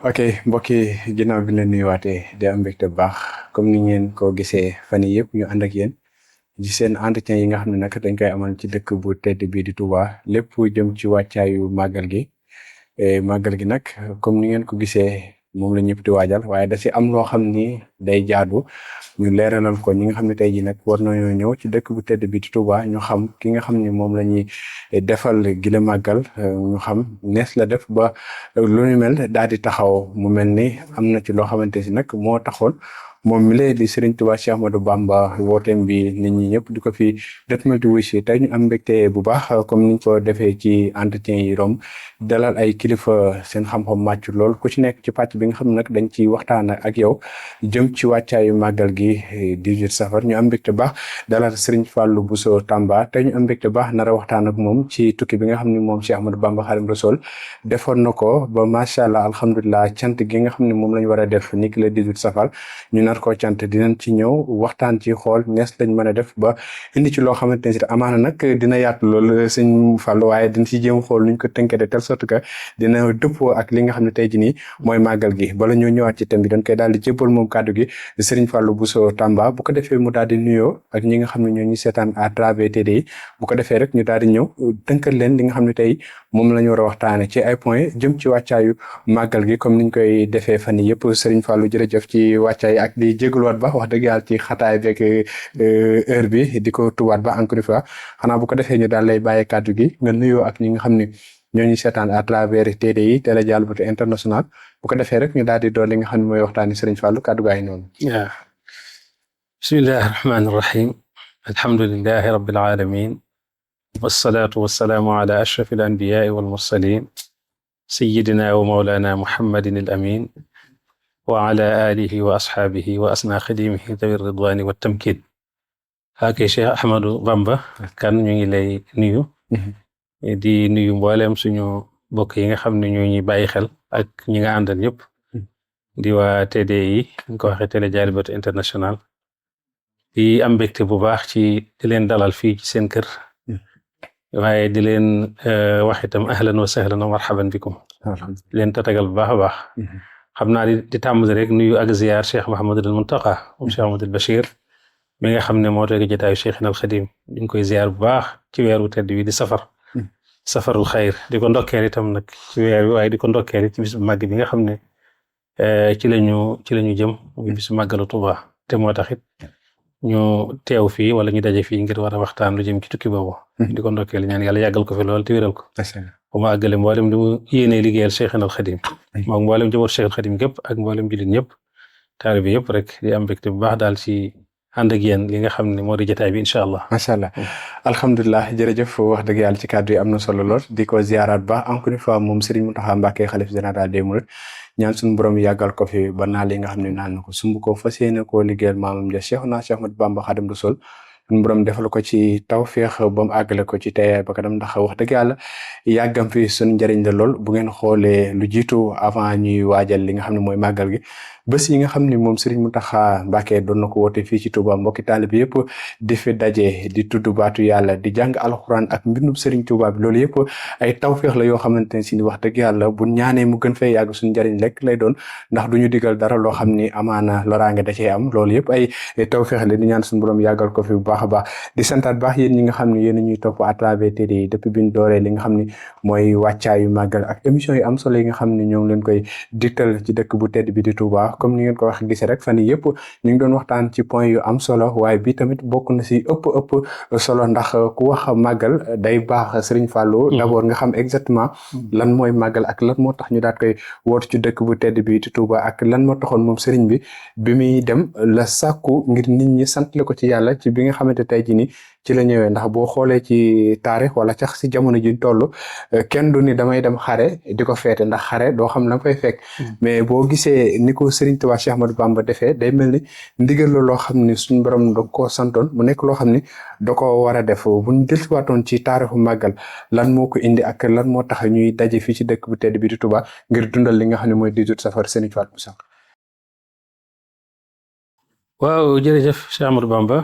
ok mbokk yi ginnaaw bi la nuyuwaatee di am mbégte bu baax comme ni ngeen ko gisee fan yii yëpp ñu ànd ak yéen ci seen entretien yi nga xam ne nag dañ koy amal ci dëkk bu tedd bii di Touba lépp jëm ci wàccaayu màggal gi. Màggal gi nag comme ni ngeen ko gisee moom la ñëpp di waajal waaye da si am loo xam ni day jaadu ñu leeralal ko ñi nga xam ne tey jii nag war nañoo ñëw ci dëkk bu tedd bii di Touba ñu xam ki nga xam ni moom la ñuy defal gile màggal ñu xam nees la def ba lu ñu mel daal di taxaw mu mel ni am na ci loo xamante si nag moo taxoon moom mi lay di Serigne Touba Cheikh Ahmadou Bamba wooteem bi nit ñi ñëpp di ko fi dëtmal di wuy si tey ñu am mbégte bu baax comme niñ ko defee ci entretien yi rom dalal ay kilifa seen xam-xam màcc lool ku ci nekk ci pàcc bi nga xam ne nag dañ ci waxtaan ak yow jëm ci wàccaayu màggal gi 18 safar ñu am mbégte baax dalal Serigne Fallou Bousso Tamba tey ñu am mbégte baax nar a waxtaan ak moom ci tukki bi nga xam ne moom Cheikh Ahmadou Bamba Xaadimu Rasuul defoon na ko ba macha allah alhamdulilah cant gi nga xam ne moom lañ war a def ni ki la 18 safar ñu nar koo cant dinañ ci ñëw waxtaan ci xool nees lañ mën a def ba indi ci loo xamante ne si amaana nag dina yaatu lool sëñ Fallou waaye dina ci jéem xool nuñ ko tënkee de telle sorte que dina dëppoo ak li nga xam ne tey jii nii mooy màggal gi bala ñoo ñëwaat ci thème bi dañ koy daal di jébbal moom kàddu gi Serigne Fallou Bousso Tamba bu ko defee mu daal di nuyoo ak ñi nga xam ne ñoo ñu seetaan à travers TDI bu ko defee rek ñu daal di ñëw tënkal leen li nga xam ne tey moom la ñu war a waxtaane ci ay point jëm ci wàccaayu màggal gi comme niñ koy defee fan yii yëpp Serigne Fallou jërëjëf ci wàccaay ak di jégaluwaat ba wax dëgg yàlla ci xataay beeg heure bi di ko tubaat ba encore une fois xanaa bu ko defee ñu daal lay bàyyi kàddu gi nga nuyoo ak ñi nga xam ne ñoo ñu seetaan à travers TDI Télé Diallo International bu ko defee rek ñu daal di doon li nga xam ne mooy waxtaani Serigne Fallou kàddu gaa yi noonu. waaw bismillahi rahmaani rahim alhamdulillahi rabbil alamin wassalaatu wassalaamu ala ashrafi al anbiyaai wal mursalin sayyidina wa mawlana muhammadin al amin wa ala alihi wa asxaabihi wa asna xadimihi dawi ridwani wa tamkin ak Cheikh Ahmadou Bamba kan ñu ngi lay nuyu di nuyu mboolem suñu mbokk yi nga xam ne ñoo ñuy bàyyi xel ak ñi nga àndal ñëpp di waa TDI ñu ko waxee Télé Diallo International di am mbégte bu baax ci di leen dalal fii ci seen kër waaye di leen wax itam ahlan wa sahlan wa marhaban bikum di leen tatagal bu baax a baax xam naa di tàmbali rek nuyu ak ziyaar Cheikh Mouhamadul Muntaqa moom Cheikh Mouhamadul Bachir mi nga xam ne moo teg jotaayu Cheikhina al Xadim ñu ngi koy ziyaar bu baax ci weeru tedd wi di safarul xayr di ko ndokkeel itam nag ci weer wi waaye di ko ndokkeel ci bis bu màgg bi nga xam ne ci lañu jëm muy bisu màggalu Tuuba te moo tax it ñu teew fii wala ñu daje fii ngir war a waxtaan lu jëm ci tukki boobu di ko ndokkeel ñaan yàlla yàggal ko fi lool te wéral ko bu ma àggale mboolem li mu yéenee liggéeyal Cheikhina al Xadim moom mboolem jëmoot Cheikh al Xadim gépp ak mboolem jullit ñëpp taalibe bi yëpp rek di am mbégte bu baax daal ci ànd ak yéen li nga xam ne moo di jotaay bi incha allah. macha allah alhamdulilah jërëjëf wax dëgg yàlla ci kàddu yi am na solo lool di ko ziaraat ba encore une fois moom Serigne Mountakha Mbacké xalif général des mourides ñaan suñu borom yàggal ko fi ba naa li nga xam ne naan na ko sumb ko fas yéene koo liggéeyal maamam ja Cheikhuna Cheikh Ahmadou Bamba Xaadimu Rasuul suñu borom defal ko ci tawféex ba mu àggale ko ci tey ba kanam ndax wax dëgg yàlla yàggam fi suñu njëriñ la lool bu ngeen xoolee lu jiitu avant ñuy waajal li nga xam ne mooy màggal gi bés yi nga xam ne moom Serigne Mountakha Mbacké doon na ko woote fii ci Touba mbokki taalibe yëpp di fi daje di tudd baatu yàlla di jàng alxuraan ak mbindum Serigne Touba bi loolu yëpp ay tawféex la yoo xamante ne si ni wax dëgg yàlla bu ñaanee mu gën fay yàgg suñu njëriñ lekk lay doon ndax du ñu digal dara loo xam ni amaana loraange da cee am loolu yëpp ay tawféex la di ñaan suñu borom yàggal ko fi bu baax a baax di santaat baax yéen ñi nga xam ne yéen ñuy topp à travers TDI depuis bi ñu dooree li nga xam ne mooy wàccaayu màggal ak émission yi am solo yi nga xam ne ñoo ngi leen koy digtal ci dëkk bu tedd bi di Touba comme ni ngeen ko wax gisee rek fan yii yëpp ñu ngi doon waxtaan ci point yu am solo waaye bi tamit bokk na si ëpp solo ndax ku wax màggal day baax Serigne Fallou d'abord nga xam exactement lan mooy màggal ak lan moo tax ñu daat koy wootu ci dëkk bu tedd bi di Touba ak lan moo taxoon moom Serigne bi muy dem la sàkku ngir nit ñi santle ko ci yàlla ci bi nga xamante tey jii nii ci la ñëwee ndax boo xoolee ci taarix wala sax si jamono ji toll kenn du ni damay dem xare di ko feete ndax xare doo xam la fay fekk mais boo gisee ni ko Serigne Touba Cheikh Ahmadou Bamba defee day mel ni ndigal la loo xam ni suñu borom da koo santoon mu nekk loo xam ni da ko war a def bu ñu dellusiwaatoon ci taarixu màggal lan moo ko indi ak lan moo tax ñuy daje fii ci dëkk bu tedd bi di Touba ngir dundal li nga xam ne mooy 18 safar Serigne Fallou Bousso. waaw jërëjëf Cheikh Ahmadou Bamba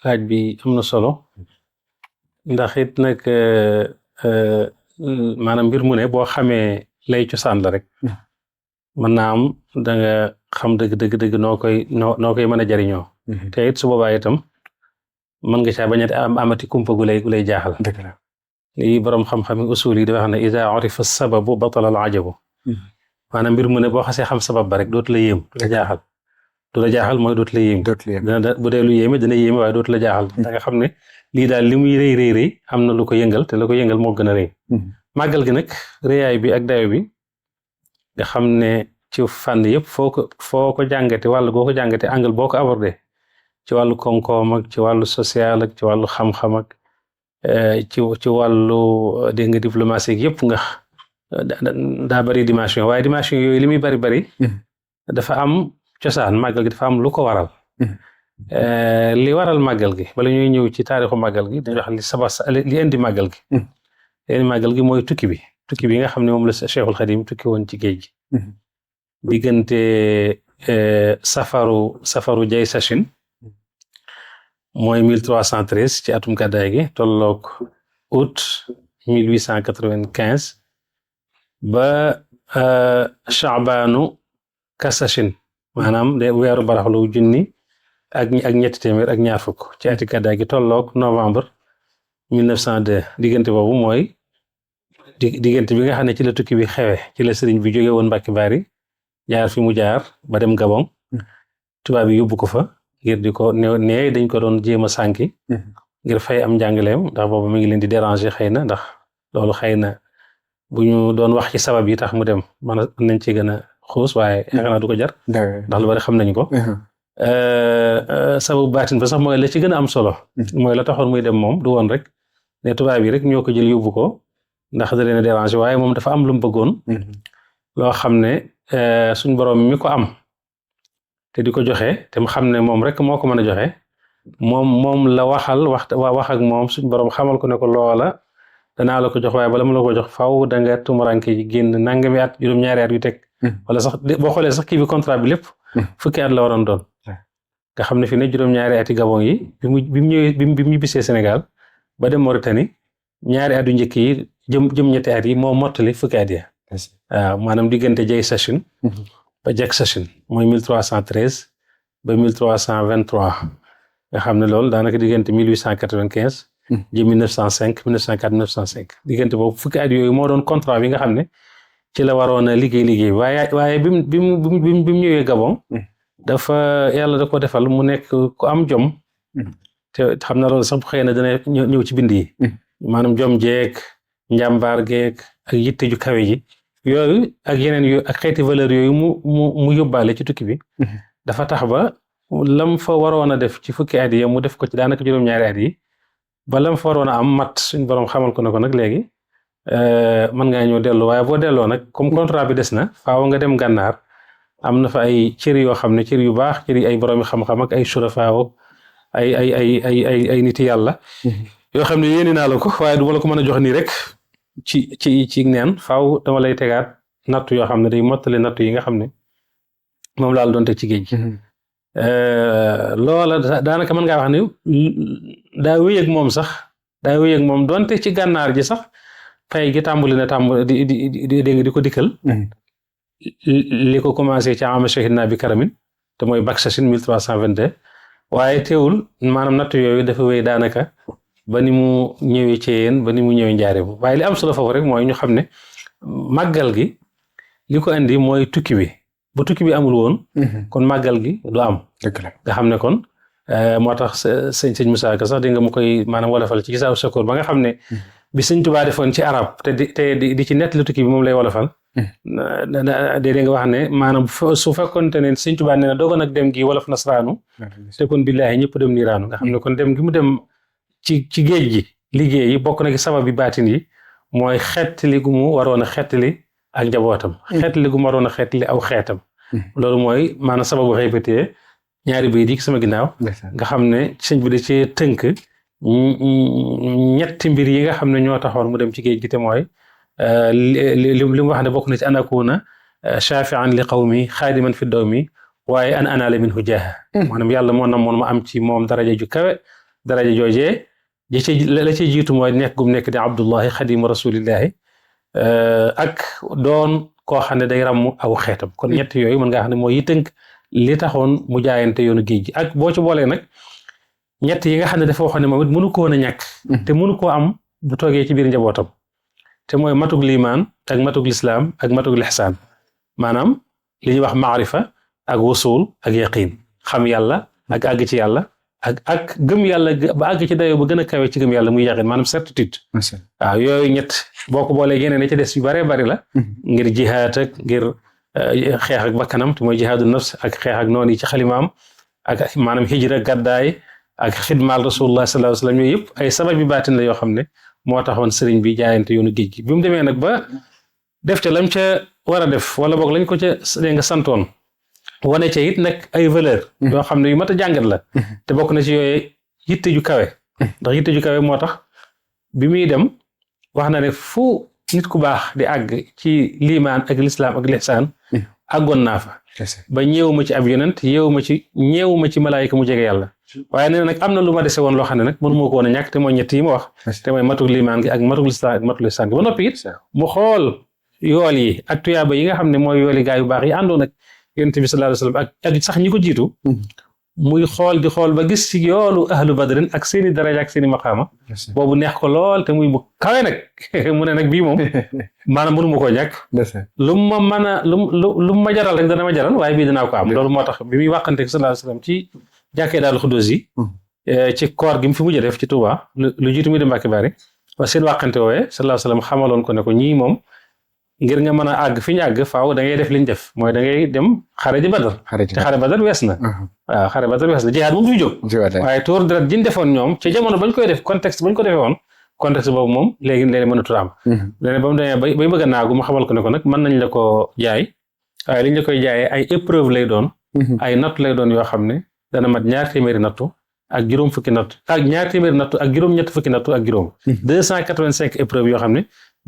laaj bi am na solo ndax it nag maanaam mbir mu ne boo xamee lay cosaan la rek mën naa am da nga xam dëgg noo koy mën a jariñoo te it su boobaa itam mën nga caa bañ a amati kumpa gu lay jaaxal. dëgg la. lii borom xam-xam yi usul yi di wax ne ida urifa sababu batala al ajabu maanaam mbir mu ne boo xasee xam sabab ba rek dootu la yéem du la jaaxal. du la jaaxal mooy dootu la yéem. bu dee lu yéeme dana yéeme waaye dootu la jaaxal. da nga xam ne lii daal li muy rëy am na lu ko yëngal te lu ko yëngal moo gën a rëy. màggal gi nag rëyaay bi ak dayo bi nga xam ne ci fànn yëpp foo ko jàngate wàllu boo ko jàngate angle boo ko abordé ci wàllu koom-koom ak ci wàllu social ak ci wàllu xam-xam ak ci wàllu dégg nga diplomatie yëpp nga daa bari dimension waaye dimension yooyu li muy bari dafa am cosaan màggal gi dafa am lu ko waral. li waral màggal gi bala ñuy ñëw ci taarixu màggal gi dañuy wax li indi màggal gi. li indi màggal gi mooy tukki bi nga xam ne moom la Cheikhul Khadim tukki woon ci géej gi. diggante safaru jay sachin mooy 1313 ci atum gàddaay gi tolloog août 1895 ba Chaabaanu kasachin maanaam weeru baraxlu junni ak ñetti téeméer ak ñaar fukk ci ati gàddaay gi tolloog novembre 1902 diggante boobu mooy diggante bi nga xam ne ci la tukki bi xewe ci la sëriñ bi jóge woon Mbàkke Bari jaar fi mu jaar ba dem Gabon tubaab bi yóbbu ko fa ngir di ko nee dañ ko doon jéem a sànki ngir fay am njàngaleem ndax boobu mi ngi leen di déranger xëy na ndax loolu xëy na bu ñu doon wax ci sabab yi tax mu dem mën nañ ci gën a xuus waaye yaakaar naa du ko jar ndax lu bari xam nañ ko sababu baatin ba sax mooy la ci gën a am solo mooy la taxoon muy dem moom du woon rek ne tubaab yi rek ñoo ko jël yóbbu ko ndax da leen a déranger waaye moom dafa am lu mu bëggoon loo xam ne suñ borom mi ko am te di ko joxe te mu xam ne moom rek moo ko mën a joxe moom la wax ak moom suñ borom xamal ko ne ko loola danaa la ko jox waaye bala mu la ko jox faw da nga tumuranke yi génn nangami at juróom-ñaari at yu teg wala sax boo xoolee sax kii bi contrat bi lépp fukki at la waroon doon nga xam ne fi ne juróom-ñaari ati Gabon yi bi mu ñëwee bi mu ñibbisee Sénégal ba dem Mauritanie ñaari at yu njëkk yi jëm ñetti at yi moo mottali fukki at ya waaw maanaam diggante jay sachin ba jek sachin mooy 1313 ba 1323 nga xam ne loolu daanaka diggante 1895 jëm 1905 1904 1905 diggante boobu fukki at yooyu moo doon contrat bi nga xam ne ci la waroon a liggéey waaye bi mu ñëwee Gabon dafa yàlla da ko defal mu nekk ku am jom te xam na loolu sax xëy na dana ñëw ci bind yi maanaam jom jeeg njàmbaar geeg ak yitte ju kawe ji yooyu ak yeneen yooyu ak xeeti valeur yooyu mu yóbbaale ci tukki bi dafa tax ba lam fa waroon a def ci fukki at yi mu def ko ci daanaka juróom-ñaari at yi ba lam fa waroon a am mat suñ borom xamal ko ne ko nag léegi mën ngaa ñëw dellu waaye boo delloo nag comme contrat bi des na faaw nga dem gànnaar am na fa ay cër yoo xam ne cër yu baax cër yi ay boroomi xam-xam ak ay surafaaw ay niti yàlla yoo xam ne yéene naa la ko waaye du ma la ko mën a jox nii rek ci neen faaw dama lay tegaat nattu yoo xam ne day mottali nattu yi nga xam ne moom laal doon teg ci géej gi loola daanaka mën ngaa wax ne daa wéy ak moom donte ci gànnaar ji sax fay gi tàmbali na di ko dikkal li ko commencé ci ama shahidna bi karamin te mooy Baksachin 1322 waaye teewul maanaam nattu yooyu dafa wéy daanaka ba ni mu ñëwee ci yéen ba ni mu ñëwee njaareem waaye li am solo foofu rek mooy ñu xam ne màggal gi li ko indi mooy tukki bi bu tukki bi amul woon kon màggal gi du am nga xam ne kon moo tax sëñ Moussa Ka sax di nga mu koy maanaam wolofal ci gisaaw sakoor ba nga xam ne bi sëñ Tuubaa defoon ci arab te di ci nett li tukki bi moom lay wolofal dégg nga wax ne maanaam su fekkoonte ne sëñ Tuubaa nee na doogoon ak dem gi wolof nasraanu te kon billaahi ñëpp dem niiraanu nga xam ne kon dem gi mu dem ci géej gi liggéey yi bokk na ci sabab bi baatin yi mooy xettali gu mu waroon a xettali ak njabootam xettali gu mu waroon a xettali aw xeetam loolu mooy maanaam sababu xëybatee ñaari bay di sama ginnaaw nga xam ne sëñ bi da ci tënk ñetti mbir yi nga xam ne ñoo taxoon mu dem ci géej gi te mooy li mu wax ne bokk na ci an akuna shafi'an li qawmi xaadiman fi dawmi waaye an anaala minhu jaaha maanaam yàlla moo namoon ma am ci moom daraja ju kawe daraja joojee la ci jiitu mooy nekk gum nekk di abdullahi xadimu rasulillahi ak doon koo xam ne day ràmm aw xeetam kon ñett yooyu mën ngaa xam ne mooy yi tënk li taxoon mu jaayante yoonu géej gi ak boo ci boolee nag ñett yi nga xam ne dafa waxoon ne moom it mënu ko woon a ñàkk te mënu koo am bu toogee ci biir njabootam te mooy matug liimaan ak matug lislaam ak matug lixsaan maanaam li ñuy wax maarifa ak wusul ak yaqiin xam yàlla ak àgg ci yàlla ak gëm yàlla ba àgg ci dayoo ba gën a kawe ci gëm yàlla muy yaqiin maanaam certitude waaw yooyu ñett boo ko boolee yeneen ci des yu baree bari la ngir jihaad ak ngir xeex ak bakkanam te mooy jihaadu nafs ak xeex ak noonu yi ci xalimaam ak maanaam hijra gàddaay ak xidmaal rasulullah sallallahu alayhi wa sallam yooyu yëpp ay sabab bi baatin la yoo xam ne moo taxoon sëriñ bi jaayante yoonu géej gi bi mu demee nag ba def ca lam ca war a def wala boog lañ ko ca dee nga santoon wane ca it nag ay valeur yoo xam ne yu mat a jàngat la te bokk na ci yooyu yitte ju kawe ndax yitte ju kawe moo tax bi muy dem wax na ne fu nit ku baax di àgg ci liimaan ak lislaam ak lihsaan àggoon naa fa ba ñëwuma ci ab yonent ñëwuma ci malaayika mu jege yàlla waaye nee na nag am na lu ma dese woon loo xam ne nag mënu moo ko woon a ñàkk te mooy ñett yi ma wax te mooy matuk liimaan gi ak matuk lislaam ak matuk lihsaan gi ba noppi it mu xool yool yi ak tuyaaba yi nga xam ne mooy yooli gaa yu baax yi àndoon ak yonent bi sallallahu alayhi wa sallam ak sax ñi ko jiitu muy xool di xool ba gis ci yoolu ahlu badrin ak seeni daraja ak seeni maqaama boobu neex ko lool te muy bu kawe nag mu ne nag bii moom maanaam mënu ma koo ñàkk lu ma mën a lu ma jaral rek dana ma jaral waaye bii dinaa ko am loolu moo tax bi muy wàqante sallallahu alayhi wa sallam ci jàkkee daal Xuddoos yi ci koor gi mu fi mujj def ci Touba lu jiitu muy dem Mbàkke Bari wa seen wàqante woowee sallallahu alayhi wa sallam xamaloon ko ne ko ñii moom ngir nga mën a àgg fi ñu àgg faaw da ngay def liñ def mooy da ngay dem xare ji Badar te xare Badar wees na waaw xare Badar wees na jihaad moom du jóg waaye tuur deret jiñ defoon ñoom ci jamono bañ koy def contexte bañ ko defee woon contexte boobu moom léegi mënatul am léegi ba mu demee bay bëgg a naagu mu xamal ko ne ko nag mën nañ la ko jaay waaye liñ la koy jaayee ay épreuve lay doon ay nattu lay doon yoo xam ne dana mat 200 nattu ak juróom fukki nattu ak 200 nattu ak juróom ñett fukki nattu ak juróom 285 épreuve yoo xam ne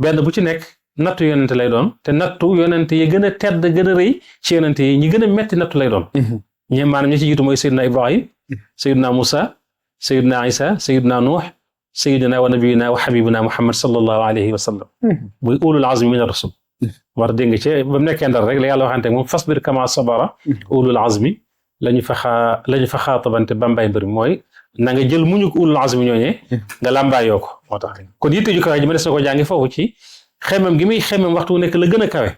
benn bu ci nekk nattu yonente lay doon te nattu yonente yi gën a tedd gën a rëy ci yonente yi ñi gën a metti nattu lay doon ñi maanaam ñi ci jiitu mooy Seydina Ibrahim Seydina Moussa Seydina Isa Seydina Nuux Seydina wa nabiyina wa habibina Muhammad sallallahu alayhi wa sallam muy ulul azmi min ar-rusul war dégg nga ci ba mu nekkee Ndar rek la yàlla waxante moom fasbir kama sabara ulul azmi lañu fa xaatabante bambay mbir mooy na nga jël muñu ko ulul azmi ñooñee nga làmbaayoo ko moo tax kon yitte ju kawe ji ma des na ko jàngi foofu ci xemam gi muy xemam waxtu nekk la gën a kawe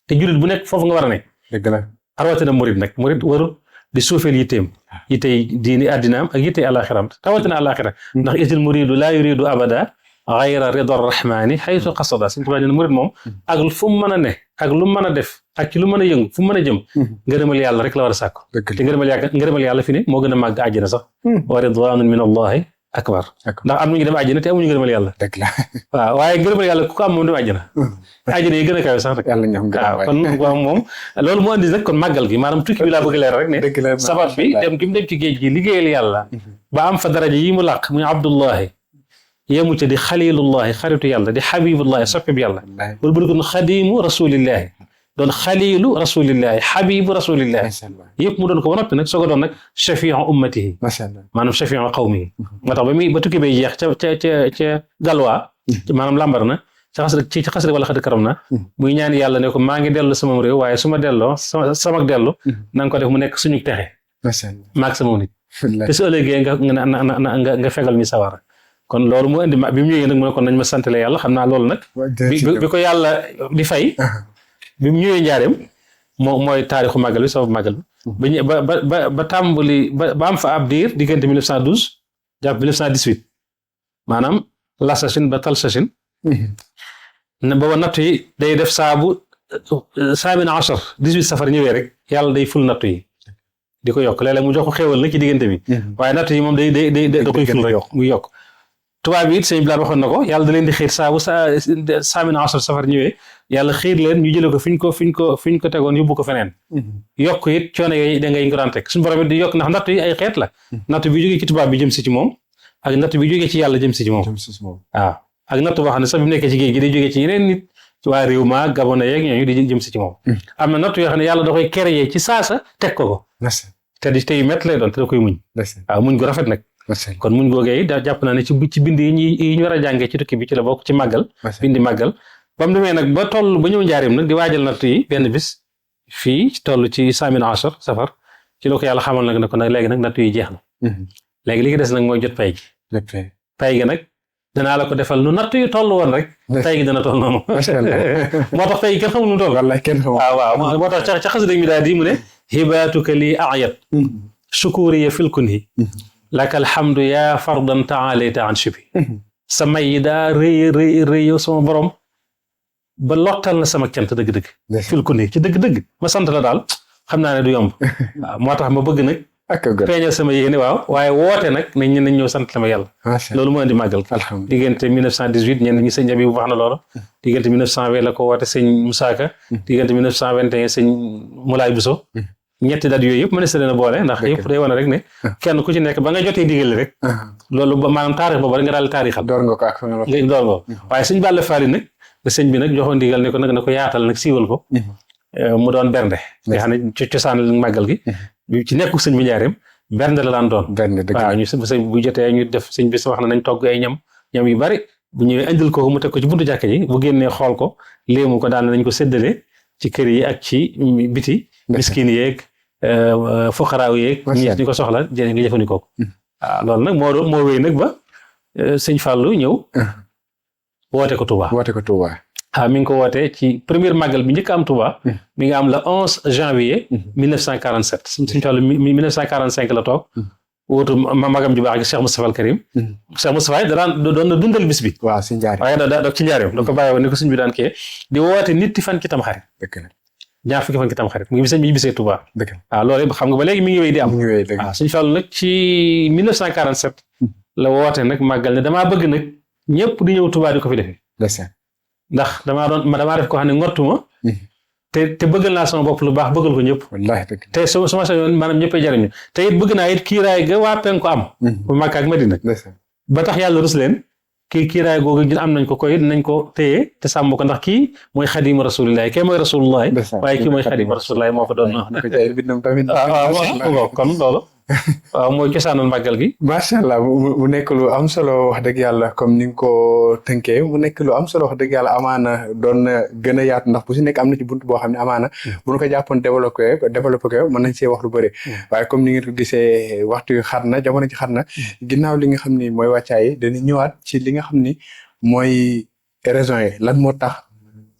te jullit bu nekk foofu nga war a ne dëgg la rawatina murid nag murid warul di suufeel yitteem yittey diini àddinaam ak yittey àlaxiram rawatina àlaxira ndax itil muridu laa yuridu abada gayra rida rahmani xaytu qasada suñu tubaab ne murid moom ak fu mu mën a ne ak lu mu mën a def ak ci lu mën a yëngu fu mu mën a jëm ngërëmal yàlla rek la war a sàkku te ngërëmal yàlla fi ne moo gën a màgg àjjana sax wa ridwanun min allahi akbar ndax am nañu dem àjjana te amuñu ngërëmal yàlla dëgg la waaw waaye ngërëmal yàlla ku ko am moom dem àjjana àjjana yi gën a kawe sax nag yàlla ñam waaw kon waaw moom loolu moo andi nag kon màggal gi maanaam tukki bi laa bëgg leer rek ne sabab bi dem gi mu dem ci géej gi liggéeyal yàlla ba am fa daraja yi mu làq muy abdullahi yemu ca di xalilullahi xaritu yàlla di xabibullahi soppib yàlla bul bu ko xadimu rasulillahi doon xalilu rasulillahi xabibu rasulillahi yëpp mu doon ko ba noppi nag soog a doon nag shafiu ummatihi maanaam shafiu qawmihi moo tax ba tukki bay jeex ca galwaa maanaam lambar na ci xasida wala xad karam na muy ñaan yàlla ne ko maa ngi dellu sama réew waaye su ma delloo sama dellu na nga ko def mu nekk suñu texe maag sama nit te su ëllëgee nga fegal mi sawara kon loolu mu indi bi mu ñëwee nag mu ne kon nañ ma santale yàlla xam naa loolu nag bi ko yàlla di fay bi mu ñëwee njaareem mooy taarixu màggal bi sababu màggal bi ba tàmbali ba am fa ab diir diggante 1912 jàpp 1918 maanaam lassasin ba talsasin ne booba nattu yi day def saabu saamina achar 18 safar ñëwee rek yàlla day ful nattu yi di ko yokk léeg-léeg mu jox ko xéewal nag ci diggante bi waaye nattu yi moom da koy ful rek muy yokk tubaab yi it sëñ Bilaal waxoon na ko yàlla da leen di xiir saabu saamina achar safar ñëwee yàlla xiir leen ñu jëlee ko fi ñu ko tegoon yóbbu ko feneen yokk it coono yooyu da ngay ko daan teg suñu borom it di yokk ndax nattu yi ay xeet la nattu bi jógee ci tubaab bi jëm si ci moom ak nattu bi jógee ci yàlla jëm si ci moom waaw ak nattu boo xam ne sax bi mu nekkee ci géej gi day jógee ci yeneen nit ci waa réew ma Gabon yeeg ñooñu di jëm si ci moom am na nattu yoo xam ne yàlla da koy créer ci saasa teg ko te di tey métti lay doon te da koy muñ waaw muñ gu rafet nag kon muñ googee da jàpp naa ne ci bind yi ñu war a jàngee ci tukki bi ci la bokk ci màggal bindi màggal ba mu demee nag ba toll ba ñëw njaarim nag di waajal natt yi benn bis fii toll ci Samin Achar safar ci la ko yàlla xamal nag ne ko nag léegi nag natt yi jeex na. léegi li ki des nag mooy jot pay gi. pay gi nag danaa la ko defal nu natt yu toll woon rek. pay gi dana toll noonu. macha allah moo tax pay gi kenn xamul nu mu toll. wallaay kenn xamul. waaw moo tax ca xasida mi daal di mu ne. hibaatuka lii ayat. shukuriya fil kunhi. laka alhamdu yaa fardan taalayta an shibi. sa may yi daa rëy yow sama borom. ba lottal na sama cant dëgg-dëgg. fil kunhi ci dëgg-dëgg. ma sant la daal xam naa ne du yomb. waaw moo tax ma bëgg nag. feeñal sama yéene waaw waaye woote nag nañ ñëw sant la ma yàlla. loolu moo indi màggal. diggante 1918 ñenn ñi sëñ Abi bu wax na loolu. diggante 1920 la ko woote sëñ Moussa Ka. diggante 1921 sëñ Moulay Bousso. ñetti dat yooyu yëpp mënees na leen a boole ndax yëpp day wane rek ne. kenn ku ci nekk ba nga jotee digal rek. loolu ba maanaam taarix boobu rek nga daal taarixal. door nga ko ak fa nga wax. door nga ko waaye sëñ Balla Faali nag la sëñ bi nag joxoon digal ne ko nag na ko yaatal nag siiwal ko. mu doon bernde. nga xam ne ci cosaan màggal gi. ci nekku sëñ bi njaareem bernde la daan doon. waaw ñu sëñ bu jotee ñu def sëñ bi wax na nañ togg ay ñam yu bari bu ñëwee indil ko mu teg ko ci buntu jàkka ji bu génnee xool ko léemu ko daal nañ ko séddale ci kër yi ak ci biti. miskin yeeg fuqaraaw yeeg. ñi ko soxla nga jëfandikoo ko. waaw loolu nag moo wéy nag ba sëñ Fallou ñëw. woote ko Touba. mi ngi ko wootee ci première màggal bi njëkk am Touba. mi ngi am le 11 janvier. 1947 suñu toll 1945 la toog. wóotu magam ju baax gi Cheikh Moustapha al Karim. Cheikh Moustapha doon na dundal bis bi. waaw si njaareem waaye da ci njaareem da ko bàyyi woon ni ko suñ bi daan kee di woote nit fan ci Tamxarit. ñaar fukki fan ci Tamxarit mu ngi sëñ bi bisee Touba. waaw loolu xam nga ba léegi mi ngi wéy di am. waaw suñu Fallu nag ci 1947. la woote nag màggal ne damaa bëgg nag ñëpp di ñëw Touba di ko fi defee. ndax damaa def ko xam ne ngottuma te bëggal naa sama bopp lu baax bëggal ko ñëpp. wallaahi dëgg te su ma sañoon maanaam ñëppay jariñu te it bëgg naa it kiiraay ga waa penku ko am. bu Makka ak Madina. ba tax yàlla rus leen kiiraay googu ñu am nañ ko koy nañ ko téye te sàmm ko ndax kii mooy xadimu rasulillahi kii mooy rasulullahi waaye kii mooy xadimu rasulillahi moo ko doon. waaw kon loolu. waaw mooy cosaanal màggal gi. macha allah mu nekk lu am solo wax dëgg yàlla comme ni nga ko tënkee mu nekk lu am solo wax dëgg yàlla amaana doon na gën a yaatu ndax bu si nekk am na ci buntu boo xam ne amaana bu ñu ko jàppoon développé ko mën nañ see wax lu bëri waaye comme ni ngeen ko gisee waxtu yu xat na jamono ci xat na ginnaaw li nga xam ni mooy wàccaay dañuy ñëwaat ci li nga xam ni mooy raison yi lan moo tax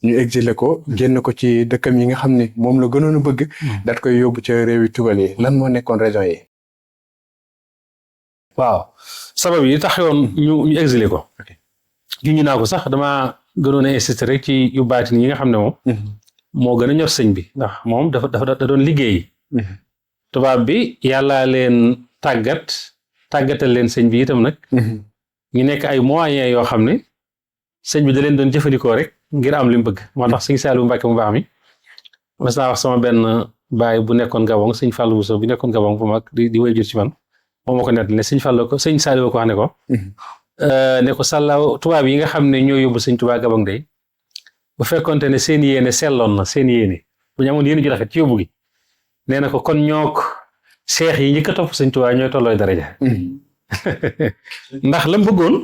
ñu exilé ko génn ko ci dëkkam yi nga xam ni moom la gënoon a bëgg daat koy yóbbu ca réewi tugal yi lan moo nekkoon raison yi. waaw sabab yi taxoon ñu exilé ko. juñu naa ko sax damaa gënoon a insister rek ci yu baatin yi nga xam ne moom. moo gën a ñor sëñ bi ndax moom dafa da doon liggéey. tubaab bi yàllaa leen tàggatal leen sëñ bi itam nag. ñu nekk ay moyens yoo xam ne sëñ bi da leen doon jëfandikoo rek ngir am li mu bëgg moo tax sëñ Saliou Mbacke mu baax mi. mas naa wax sama benn baay bu nekkoon Gabon sëñ Fallou Bousso bi nekkoon Gabon bu mag di way jur ci man. moom moo ko nettali ne sëñ Fallou ko sëñ Saliou ko wax ne ko sàllaaw tubaab yi nga xam ne ñoo yóbbu sëñ Tuubaa Gabon day bu fekkonte ne seen yéene selloon na seen yéene bu ñu amoon yéene ju rafet ci yóbbu gi nee na ko kon ñook seex yi ñi ko topp sëñ Tuubaa ñooy tollooy daraja ndax lam bëggoon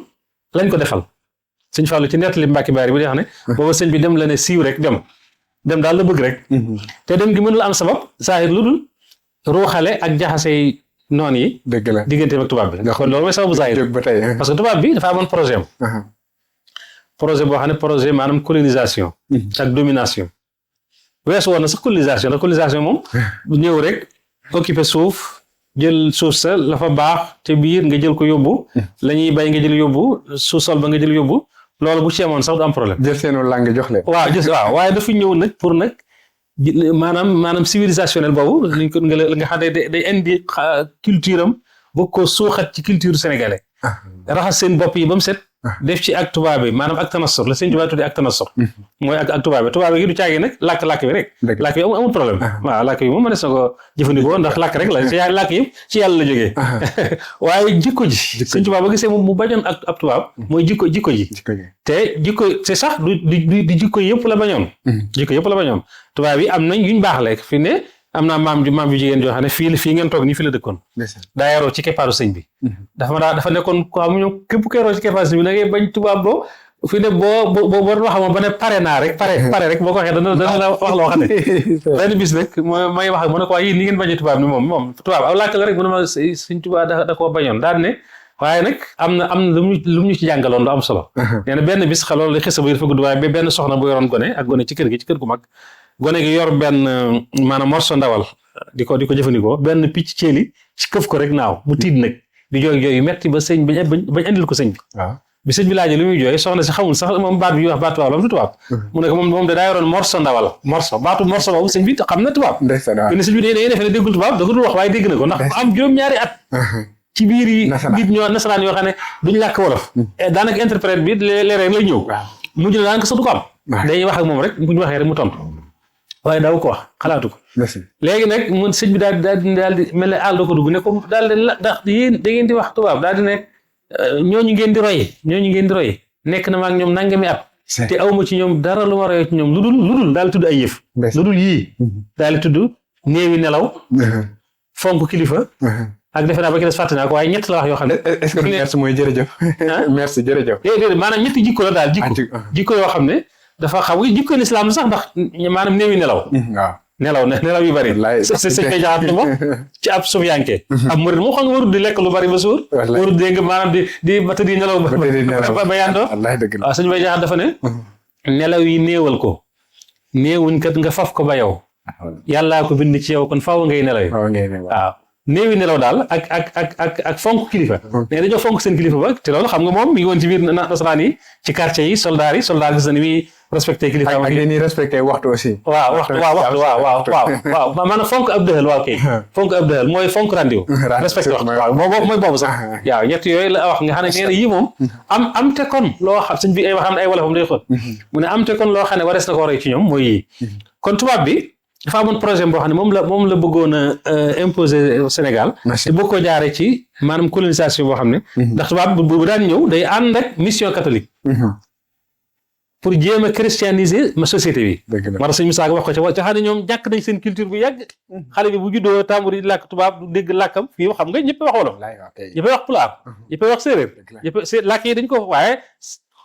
lañ ko defal sëñ Fallou ci nettali Mbàkke Baari bi di wax ne booba sëñ bi dem la ne siiw rek dem daal la bëgg rek te dem gi mënul am sabab saahir lu dul ruuxale ak jaxasey noonu yi. dëgg la digganteem ak tubaab bi. nga xool loolu mooy sababu zaahir parce que tubaab bi dafa amoon projet am. projet boo xam ne projet maanaam colonisation. ak domination. weesu woon na sax colonisation ndax colonisation moom. ñëw rek occuper suuf jël suuf sa la fa baax te biir nga jël ko yóbbu. la ñuy bay nga jël yóbbu suuf sol ba nga jël yóbbu loolu bu ci amoon sax du am problème. jël seen langue jox leen. waaw waaye dafa ñëw nag pour nag. maanaam civilisationnel boobu nga xam ne day indi culture am boo ko suuxat ci culture sénégalais raxas seen bopp yi ba mu set def ci ak tubaab bi maanaam ak tanassur la seen tubaab tuddee ak tanassur mooy ak tubaab bi gi du caagi nag làkk bi rek làkk bi amul problème waaw làkk bi moom mënees na ko jëfandikoo ndax làkk rek la làkk yëpp ci yàlla la jógee waaye jikko ji seen tubaab ba gisee moom mu bañoon ak ab tubaab mooy jikko ji te jikko c'est sax du jikko yëpp la bañoon tubaab yi am nañ yuñ baax lekk fi ne am naa maam ju jigéen joo xam ne fii ngeen toog nii fi la dëkkoon daa yaroo ci keppaaru sëñ bi dafa nekkoon ko am ñoom képp ko yaroo ci keppaaru sëñ bi da ngay bañ tubaab boo fi ne boo wax moom ba ne pare naa rek pare rek boo ko waxee dana la wax loo xam ne benn bis nag may wax ak mu ne ko yéen ni ngeen bañee tubaab ni moom tubaab aw làkk la rek mu ne ma suñ tubaab da koo bañoon daal ne waaye nag am na lu mu ñu ci jàngaloon lu am solo nee na benn bis loolu la xisa bu dafa gudd waaye benn soxna bu yoroon gone ak gone ci kër gu mag gone gi yor benn maanaam morso ndawal di ko jëfandikoo benn picc ceeli ci këf ko rek naaw mu tiit nag di jooy yu metti ba sëñ bañ andil ko sëñ bi bi sëñ bi laajee lu muy jooy soxna si xamul sax moom baat bi wax baat tubaab la am tubaab mu ne ko moom de daa yoroon morso ndawal baatu morso boobu sëñ bi xam na tubaab ne sëñ bi dañuy defe ne déggul tubaab da ko dul wax waaye dégg na ko ndax am juróom-ñaari at ci biir ñoo nasaraan yoo xam ne duñ làkk wolof daanaka interprète bi léeg-léeg lay ñëw mujj na daanaka sax du ko am dañuy wax ak moom rek bu ñu waxee rek mu tontu waaye daaw ko wax xalaatu ko léegi nag mun sëñ bi daal di mel ne àll ko dugg ne ko daal di ndax yéen da ngeen di wax tubaab daal di ne ñooñu ngeen di roy nekk na ma ak ñoom nangami at te awma ci ñoom dara lu ma royee ci ñoom lu dul daal di tudd ay yëf lu dul yii daal di tudd néewi nelaw fonk kilifa ak defe naa ba ki des fàtte naa ko waaye ñett la wax yoo xam ne est-ce que merci mooy jërëjëf merci jërëjëf déedéet maanaam ñetti jikko la daal jikko yoo xam ne dafa xaw jikko lislaam sax ndax maanaam néewi nelaw nelaw yu bari sëñ koy jaxat ni moom ci ab sufiyanke ab murid moo xam nga warul di lekk lu bari ba suur warul dégg nga maanaam di ba tëddi nelaw ba yàndoo waaw sëñ bay jaxat dafa ne nelaw yi néewal ko néewuñ kat nga faf ko ba yow yàllaa ko bind ci yow kon faaw ngay nelaw yi waaw néewi nelaw daal ak fonk kilifa mais dañoo fonk seen kilifa ba te loolu xam nga moom mi ngi woon ci biir nasaraan yi ci quartier yi soldat gis na ni muy respecté kilifa ak ni respecté waxtu aussi waaw maanaam fonk ab dëxal waaw kay fonk ab dëxal mooy fonk rendez-vous respecté waxtu waaw mooy boobu sax waaw ñett yooyu la wax nga xam ne nee na yii moom am te kon loo xam sëñ bi ay waxam ay wolofam day xool mu ne am te kon loo xam ne warees na ko roy ci ñoom mooy yii kon tubaab bi dafa amoon projet boo xam ne moom la bëggoon a imposer Sénégal te bëgg ko jaare ci maanaam colonisation boo xam ne ndax tubaab bu daan ñëw day ànd ak mission catholique pour jéem a christianiser ma société bi moo tax sëñ Musaa Ka wax ko ca xam ne ñoom jàkk nañ seen culture bu yàgg xale bi bu juddoo tàmbali di làkk tubaab du dégg làkkam fii xam nga ñëpp wax wolof ñëpp wax pulaar ñëpp wax séeréer ñëpp làkk yi dañ ko waaye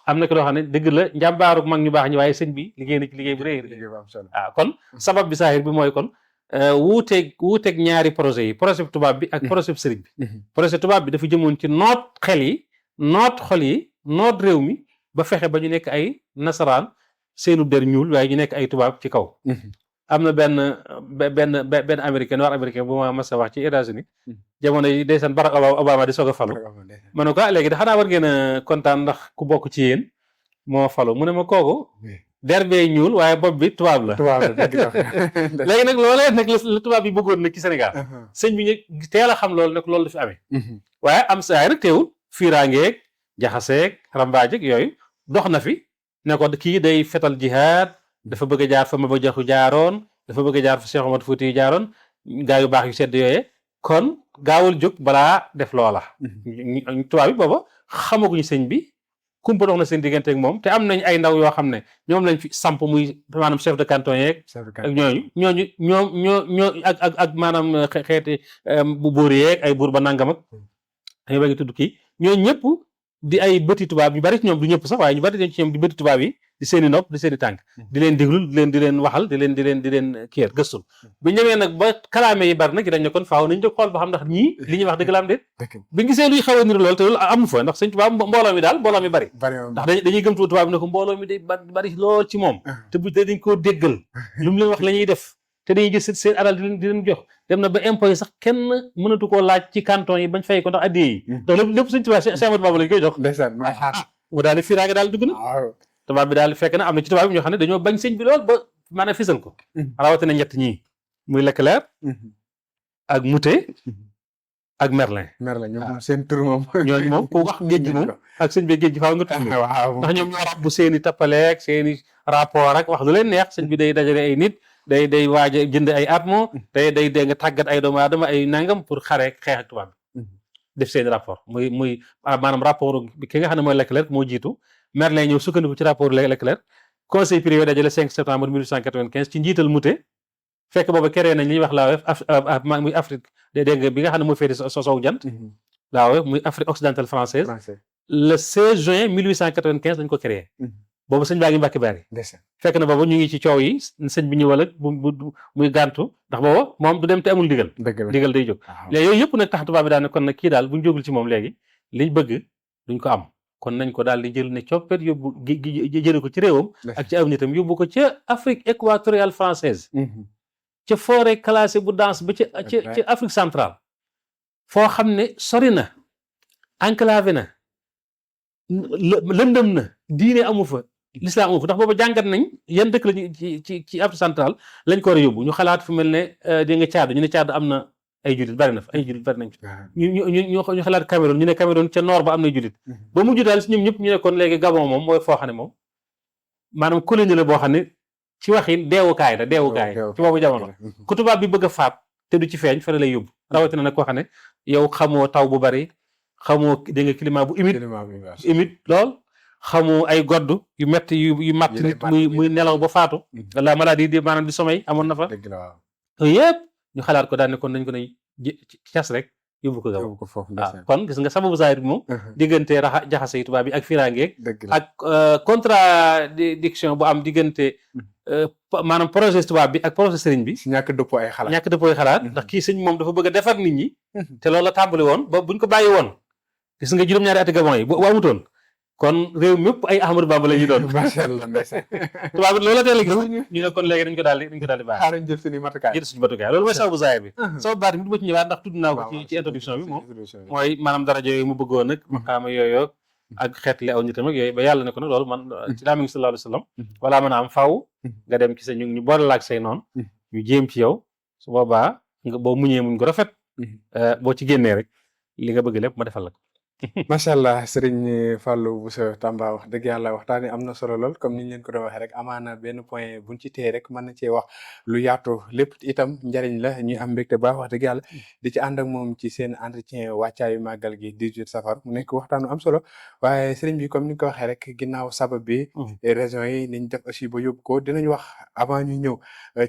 am na ko loo xam ne dëgg la njàmbaaru mag ñu baax ñi waaye sëñ bi liggéey na ci liggéey bu rëy waaw kon sabab bi saahir bi mooy kon wuuteeg ñaari projet yi projet tubaab bi ak projet sëriñ bi projet tubaab bi dafa jëmoon ci noot xel yi noot xol yi noot réew mi ba fexe ba ñu nekk ay nasaraan seenu der ñuul waaye ñu nekk ay tubaab ci kaw am na benn américain noir américain bu ma mas a wax ci États-Unis jamono yi ndeysaan Barack Obama di soog a falu ma ne ko léegi da xanaa war ngeen a kontaan ndax ku bokk ci yéen moo falu mu ne ma kooku der bee ñuul waaye bopp bi tubaab la léegi nag loolee nag la tubaab bi bëggoon nag ci Sénégal sëñ bi ñu teel a xam loolu nag loolu la fi amee waaye am saay nag teewul fiiraangeeg jaxaseeg rambaajeeg yooyu dox na fi ne ko kii day fetal jihaad dafa bëgg a jaar fa Maba Jaxu jaaroon dafa bëgg a jaar fa Cheikh Omar Fouti jaaroon gaa yu baax yu sedd yooyee kon gaawul jóg balaa def loola tubaab bi booba xamaguñu sëñ bi kumpa dox na seen diggante ak moom te am nañ ay ndaw yoo xam ne ñoom lañ fi samp muy maanaam chef de canton yeeg ak ñoo ak maanaam xeeti bu buur yeeg ay buur ba nangam ak dañu bëgg tudd kii ñooñu ñëpp di ay bëti tubaab yu bari ci ñoom du ñëpp sax waaye ñu bari dañ ci ñoom di bëti tubaab yi di seeni nopp di seeni tànk di leen déglu di leen waxal di leen kiir gëstul bi ñëwee nag ba kalaame yi bari nag dañ ne kon faaw nañ jóg xool ba xam ndax ñii li ñuy wax dëgg la am déet bi gisee luy xaw a niru lool te loolu amu fa ndax sëñ tubaab mbooloo mi bari ndax dañuy gëm tubaab bi ne ko mbooloo mi day bari lool ci moom te bu dañ koo déggal lu mu leen wax la ñuy def te dañuy gis seen alal di leen jox dem na ba impôt yi sax kenn mënatu koo laaj ci canton yi bañ fay ko ndax addiyee yi donc lépp sëñ tubaab Cheikh Ahmadou Bamba lañ koy jox mu daal di fiiraange daal dugg na tubaab bi daal fekk na am na ci tubaab bi ñoo xam ne dañoo bañ sëñ bi lool ba maanaam fisal ko rawatina ñett ñii muy Leclerc ak Moutet ak Merlin ñoom seen tur moom ñooñu moom ku wax géej gi moom ak sëñ bi géej gi faaw nga tudd ndax ñoom ñoo rab bu seeni tappaleeg seeni rapport ak wax lu leen neex sëñ bi day dajale ay nit day waaj a jënd ay atmo day nga tàggat ay doomu aadama ay nangam pour xeex ak tubaab bi def seeni rapport muy maanaam rapport bi ki nga xam ne mooy Leclerc moo jiitu Merlin ñëw sukkandiku ci rapport Leclerc conseil privé dajale 5 septembre 1895 ci njiital Moutet fekk booba créé nañ li ñuy wax l'AOF muy Afrique dégg nga bi nga xam ne mooy féete sow jant l'AOF muy Afrique occidentale française le 16 juin 1895 lañ ko créé. boobu sëñ baa ngi Mbàkke Bari. fekk na booba ñu ngi ci coow yi sëñ bi ñëwal ak bu muy gàntu ndax booba moom du dem te amul ndigal. ndigal day jóg. léegi yooyu yëpp nag tax tubaab bi daal ne kon nag kii daal bu ñu jógul ci moom léegi liñ bëgg duñ ko am kon nañ ko daal di jël ne coppet yóbbu jële ko ci réewam. ak ci aw nitam yóbbu ko ca Afrique équatoriale française. ca forêt classée bu danse ba ca Afrique centrale. foo xam ne sori na enclavé na lëndëm na diine amu fa. l'islam amu fa ndax booba jàngat nañ yan dëkk lañu ci Afrique centrale lañ ko war a yóbbu ñu xalaat fu mel ne di nga Tchad ñu ne Tchad am na ay jullit bari na fa ay jullit bari nañ fa ñu xalaat Cameroun ñu ne Cameroun ca nord ba am na jullit ba mujj daal si ñoom ñëpp ñu ne kon léegi Gabon moom mooy foo xam ne moom maanaam colonie la boo xam ne ci waxin deewukaay la deewukaay ci boobu jamono ku tubaab bi bëgg a faat te du ci feeñ fa lay yóbbu rawatina nag koo xam ne yow xamoo taw bu bari xamoo dégg nga climat bu humide lool xamu ay godd yu metti yu matt nit muy nelaw ba faatu wala maladie di maanaam di sommeil amoon na fa yooyu yëpp ñu xalaat ko daal ne kon nañ ko ne cas rek yóbbu ko Gabon kon gis nga sababu zaahir bi moom diggante jaxase yi tubaab bi ak firangeeg ak contradiction bu am diggante maanaam projet tubaab bi ak projet sëriñ bi ñàkk dëppoo ay xalaat ndax kii sëñ moom dafa bëgg a defar nit ñi te loolu la tàmbali woon ba buñ ko bàyyi woon gis nga juróom-ñaari ati Gabon yi bu amutoon kon réew mépp ay Ahmadou Bamba la ñu doon. macha allah ndeysaan. tubaab bi loolu la teel a gis ñu ne kon léegi dañ ko daal di baax. xaaral jël suñu matukaay. loolu mooy sababu zaahir bi. sababu baat bi du ma ci ñëwaat ndax tudd naa ko ci introduction bi moom. mooy maanaam daraja yooyu mu bëggoon nag. maqaama yooyu ak xeetli aw nitam ak yooyu ba yàlla ne ko nag loolu man ci laa mi ngi sallallahu alayhi wa sallam. wala mën a am faaw nga dem ci sa ñu boole la ak say noonu. ñu jéem ci yow su boobaa nga boo muñee muñ ko rafet. boo ci génnee rek li nga bëgg lépp ma defal la ko. macha allah Serigne Fallou Bousso Tamba wax dëgg yàlla waxtaanee am na solo lool comme ni ñu leen ko doon waxee rek amaana benn point buñ ci téye rek mën na cee wax lu yaatu lépp itam njariñ la ñuy am mbégte baax wax dëgg yàlla di ci ànd ak moom ci seen entretien wàccaayu màggal gi 18 safar mu nekk waxtaanu am solo waaye Serigne bi comme ni nga ko waxee rek ginnaaw sabab bi régions yi niñ def aussi ba yóbbu ko dinañ wax avant ñu ñëw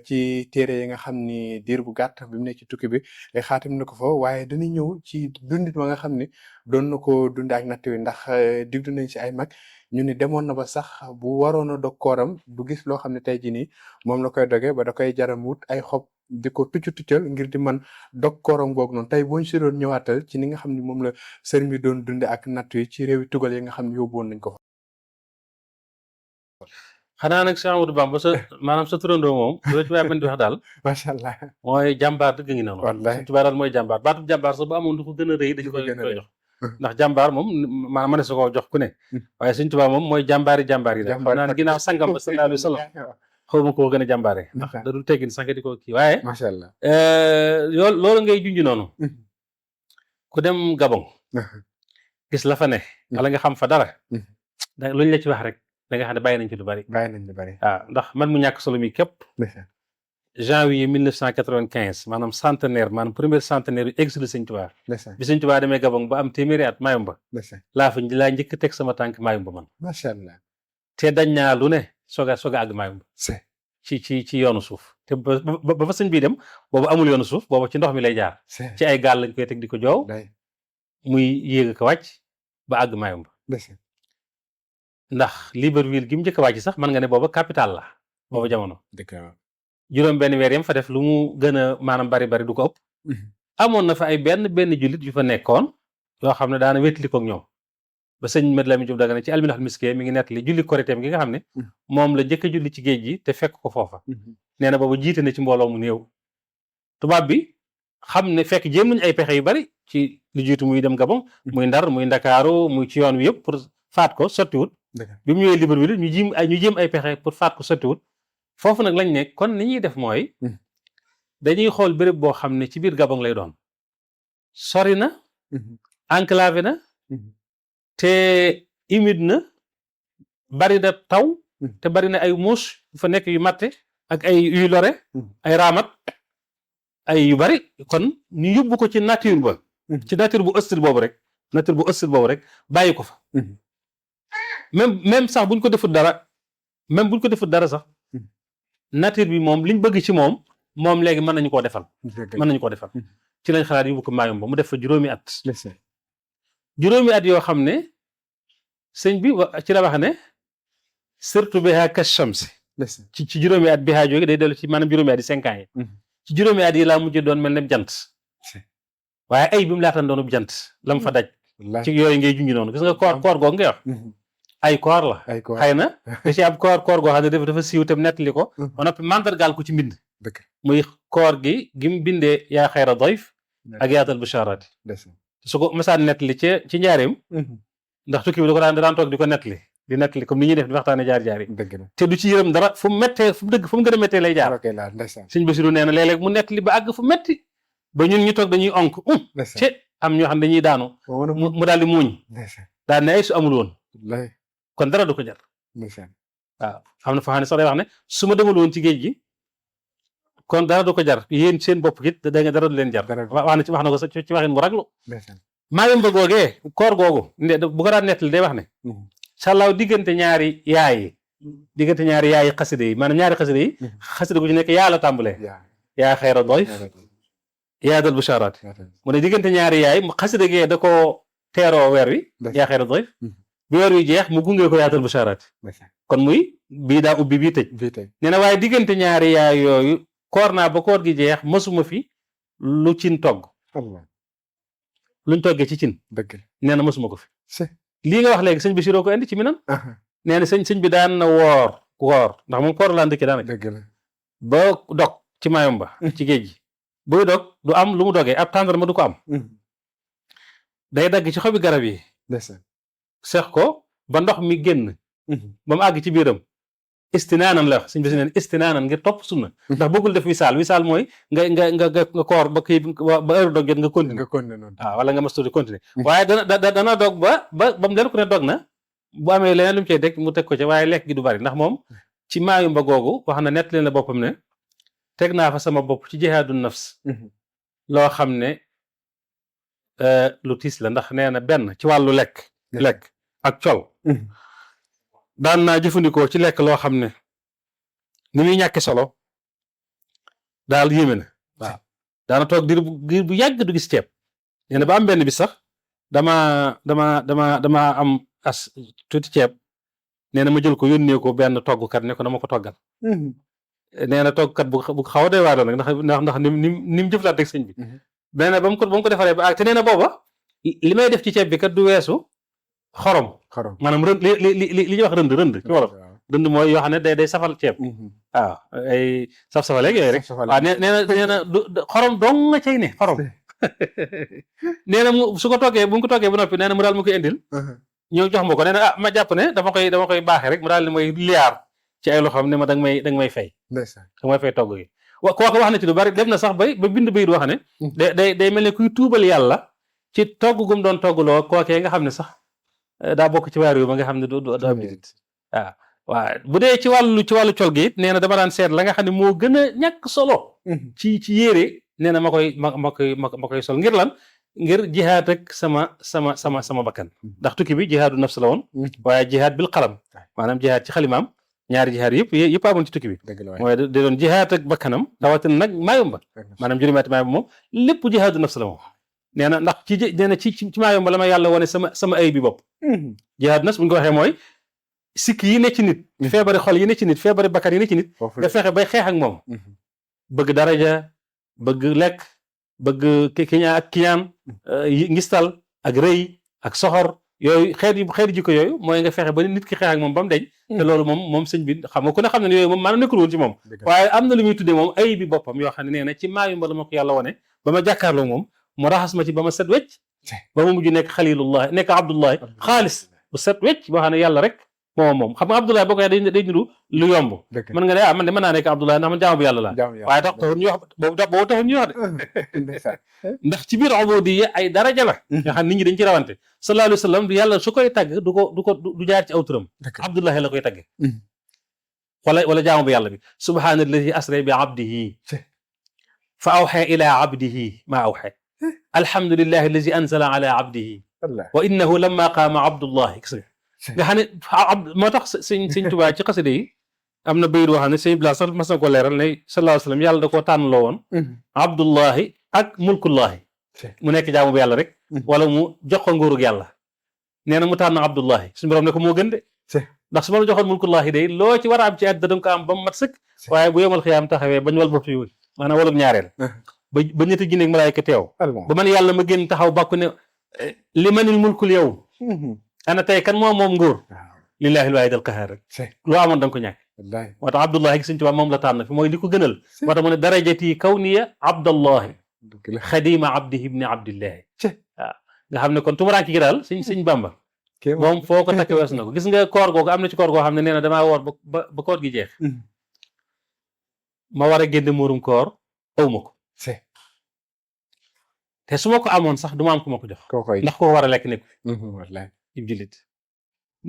ci téere yi nga xam ni diir bu gàtt bi mu nekk ci tukki bi xaatim na ko fa waaye dañuy ñëw ci dundit ma nga xam ni doon na ko dund ak natt wi ndax digdu nañ si ay mag ñu ni demoon na ba sax bu waroon a dog kooram du gis loo xam ne tey jii nii moom la koy doge ba da koy jaram wut ay xob di ko tuccal ngir di man dog kooram googu noonu tey boo ñu si doon ñëwaatal ci ni nga xam ne moom la sëriñ bi doon dunde ak natt wi ci réewi tugal yi nga xam ne yóbbu woon nañ ko fa. xanaa nag Cheikh Amadou Bamba sa maanaam sa turandoo moom loolu ci waaye mën di wax daal macha allah mooy jàmbaar dëgg ngi noonu wallaay tubaab daal mooy jàmbaar baatu jàmbaar sax ba amoon du ko gën a rëy dañu koy jox ndax jàmbaar moom maanaam mën na su ko jox ku ne waaye Sëñ Tuubaa moom mooy jàmbaar yi rek naan ginnaaw sangam ba sallallahu alayhi wa sallam xaw ma koo gën a jàmbaare ndax da dul teggin sax nga di ko kii waaye macha allah loolu ngay junj noonu ku dem Gabon gis la fa ne wala nga xam fa dara luñ la ci wax rek da nga xam ne bàyyi nañ ci lu bari waaw ndax man mu ñàkk solo mi képp janvier 1995 maanaam centenaire maanaam premier centenaire yu exil Sëñ Tuubaa bi Sëñ Tuubaa demee Gabon ba am téeméeri at Mayumba laa njëkk teg sama tànk Mayumba man macha allah te dañ naa lu ne soog a àgg Mayumba ci yoonu suuf te ba fa sëñ bii dem boobu amul yoonu suuf boobu ci ndox mi lay jaar ci ay gaal lañ koy teg di ko joow muy yéeg ko wàcc ba àgg Mayumba ndax Libreville gi mu njëkk a wàcc sax mën nga ne booba capital la booba jamono juróom benn weer yam fa def lu mu gën a maanaam bari du ko ëpp amoon na fa ay benn jullit yu fa nekkoon yoo xam ne daana wétali ko ak ñoom ba sëñ Mad Lamin Jóob Dagana ci alminaxul miske mi ngi nettali julli koriteem gi nga xam ne moom la jëkk a julli ci géej gi te fekk ko foofa nee na booba jiite na ci mbooloo mu néew tubaab bi xam ne fekk jéem nañu ay pexe yu bari ci lu jiitu muy dem Gabon muy Ndar muy Ndakaaru muy ci yoon wi yëpp pour faat ko sottiwut bi mu ñëwee Libreville ñu jéem ay pexe pour faat ko sottiwut foofu nag lañ ne kon ni ñuy def mooy dañuy xool béréb boo xam ne ci biir Gabon lay doon sori na enclavé na te humide na bari na taw te bari na ay muus yu fa nekk yu matte ak ay yuy lore ay raamat ay yu bari kon ñu yóbbu ko ci nature ba ci nature bu hostile boobu rek bàyyi ko fa même sax buñ ko defut dara sax nature bi moom liñ bëgg ci moom léegi mën nañu koo defal ci lañ xalaat yóbbu ko Mayumba mu def fa juróomi at yoo xam ne sëñ bi ci la wax ne surtout biha ka shamsi ci juróomi at biha jóge day dellu ci maanaam juróomi at yi 5 ans yi ci juróomi at yi laa mujj doon mel ne jant waaye ay bi mu laatan doonub jant lam fa daj ci yooyu ngay junj noonu gis nga koor googu ngay wax ay koor la xëy na da ci am koor goo xam ne dafa siiw tam nettali ko ba noppi mandargaal ko ci mbind muy koor gi mu bindee yaa xayra dayf ak yaatal bushaaraati su ko masaan nettali ci njaareem ndax tukki bi da ko daan toog di ko nettali comme ni ñuy def di waxtaane jaar-jaar yi te du ci yërëm dara fu mu méttee fu mu gën a méttee lay jaar sëñ Basiru nee na léeg-léeg mu nettali ba àgg fu metti ba ñun ñu toog dañuy onk ci am ñoo xam ne dañuy daanu mu daal di muuñ daal ne ay su amul woon kon dara du ko jar waaw xam na foo xam ne sax day wax ne su ma demul woon ci géej gi kon dara du ko jar yéen seen bopp it da nga dara du leen jar wax na ko ci waxin bu raglu Mayumba googee koor googu bu ko daan nettali day wax ne sàllaaw diggante ñaari yaayi xaside yi maanaam ñaari xaside yi xaside gu ci nekk yaa la tàmbalee yaa xayra dayf yaa dal bushaaraat mu ne diggante ñaari yaay xaside gee da ko teeroo weer wi yaa xayra dayf bi weer wi jeex mu gungee ko yaatal bushaaraat kon muy bii daa ubbi bii tëj nee na waaye diggante ñaari yaay yooyu koor naa ba koor gi jeex mësuma fi lu cin togg luñ toggee ci cin nee na mësuma ko fi lii nga wax léegi sëñ bi siroo ko indi ci minan nee na sëñ bi daan na woor ndax moom koor laa ndëkkee daanaka ba dog ci Mayumba ci géej gi buy dog du am lu mu dogee ab tàndarma du ko am day dagg ci xobi garab yi seex ko ba ndox mi génn ba mu àgg ci biiram istinaanan la wax sëñ bi si neen istinaanan ngir topp sunna ndax bëggul def wisaal mooy nga koor ba kii ba heure dog jot nga continuer waaw wala nga mas tuuti continuer waaye dana dog ba mu leen ku ne dog na bu amee leneen lu mu cay teg mu teg ko ca waaye lekk gi du bari ndax moom ci Mayumba googu wax na nett leen la boppam ne teg naa fa sama bopp ci jihaadu nafs loo xam ne lu tiis la ndax nee na benn ci wàllu lekk ak col daan naa jëfandikoo ci lekk loo xam ne ni muy ñàkke solo daal yéeme na waaw daana toog diir bu yàgg du gis ceeb nee na ba am benn bi sax dama am as tuuti ceeb nee na ma jël ko yónnee ko benn toggkat ne ko dama ko toggal nee na toggkat bu xaw a doy waar nag ndax ni mu jëflaat ak sëñ bi nee na ba mu ko defaree ba ak te nee na booba li may def ci ceeb bi kat du weesu xorom maanaam rënd li ñuy wax rënd ci wolof rënd mooy yoo xam ne day safal ceeb waaw ay saf-safaleeg yooyu rek waaw nee na xorom dong nga cay ne xorom nee na mu su ko toggee bu mu ko toggee ba noppi nee na mu daal ma koy indil ñëw jox ma ko nee na ma jàpp ne dama koy baaxee rek mu daal ne may liyaar ci ay loxoom ne ma danga may fay danga may fay togg gi kooku wax na ci lu bari dem na sax ba bind bayit wax ne day mel ne kuy tuubal yàlla ci togg gum doon toggloo kookee nga xam ne sax daa bokk ci waar yu ba nga xam ne du am nit waaw bu dee ci wàllu col gi it nee na dama daan seet la nga xam ne moo gën a ñàkk solo ci yére nee na ma koy sol ngir lan ngir jihaad ak sama bakkan ndax tukki bi jihaadu nafs la woon waaye jihaad bil qalam maanaam jihaad ci xalimaam ñaari jihaad yëpp amoon ci tukki bi mooy da doon jihaad ak bakkanam rawatina nag Mayumba maanaam juróomi Mayumba moom lépp jihaadu nafs la moom nee na ndax ci Mayumba la ma yàlla wane sama ay bi bopp jihaad nafs bu ñu ko waxee mooy sikki yi ne ci nit feebari xol yi ne ci nit feebari bakkan yi ne ci nit nga fexe bay xeex ak moom bëgg daraja bëgg lekk bëgg kiñaan ngistal ak rëy ak soxor yooyu xeeti jikko yooyu mooy nga fexe ba nit ki xeex ak moom ba mu deñ te loolu moom sëñ bi xam nga ku ne xam ne yooyu moom maanaam nekkul woon ci moom waaye am na lu muy tuddee moom ay bi boppam yoo xam ne nee na ci Mayumba la ma ko yàlla wane ba ma jàkkaarloo moom mu raxas ma ci ba ma set wecc ba ma mujj nekk xalilullahi nekk abdullahi xaalis bu set wecc boo xam ne yàlla rek moom xam nga Abdoulaye boo ko day niru lu yomb mën nga ne man de mën naa nekk Abdoulaye ndax man jaamu bu yàlla laa waaye taxul ñuy wax boobu taxul ñuy wax de ndax ci biir ubudiyya ay daraja la nga xam nit ñi dañ ci rawante sallallahu alayhi wa sallam yàlla su koy tagg du jaar ci aw turam Abdoulaye la koy tagge wala jaamu bu yàlla bi subhaanallazi asra bi abdihi fa awxa ila abdihi ma awxa alhamdulillahi allazi anzala ala abdihi wa innahu lamma qaama abdullahi nga xam ne moo tax sëñ Tuubaa ci xasida yi am na bayit boo xam ne sëñ Blas sax mas na ko leeral ne sallallahu alayhi wa sallam yàlla da koo tànnloo woon abdullahi ak mulkullahi mu nekk jaamu bu yàlla rek wala mu jox ko nguurug yàlla nee na mu tànn Abdullahi suñu borom ne ko moo gën de ndax su ma la joxoon mulkullahi day loo ci war a am ci àddina danga ko am ba mu mat sëkk waaye bu yomal xiyaam taxawee bañ wal boftu yu maanaam walub ñaareel ba ñetti jinne ak malaayka teew ba man yàlla ma génn taxaw bàkku ne li manil mulkul yow ana tey kan moom nguur lillahi alwaahid alqahaar rek loo amoon da nga ko ñàkk moo tax Abdullahi Sëñ Tuubaa moom la tànn fi mooy li ko gënal moo tax mu ne darajati kawniya Abdallahi xadima abdihi ibni abdillahi waaw nga xam ne kon tumuraanki gi daal sëñ Bàmba moom foo ko takk wees na ko gis nga koor googu am na ci koor goo xam ne nee na damaa woor ba koor gi jeex ma war a génne muurum koor awma ko te su ma ko amoon sax du ma am ku ma ko jox ndax ko war a lekk nekk wallaay ib jullit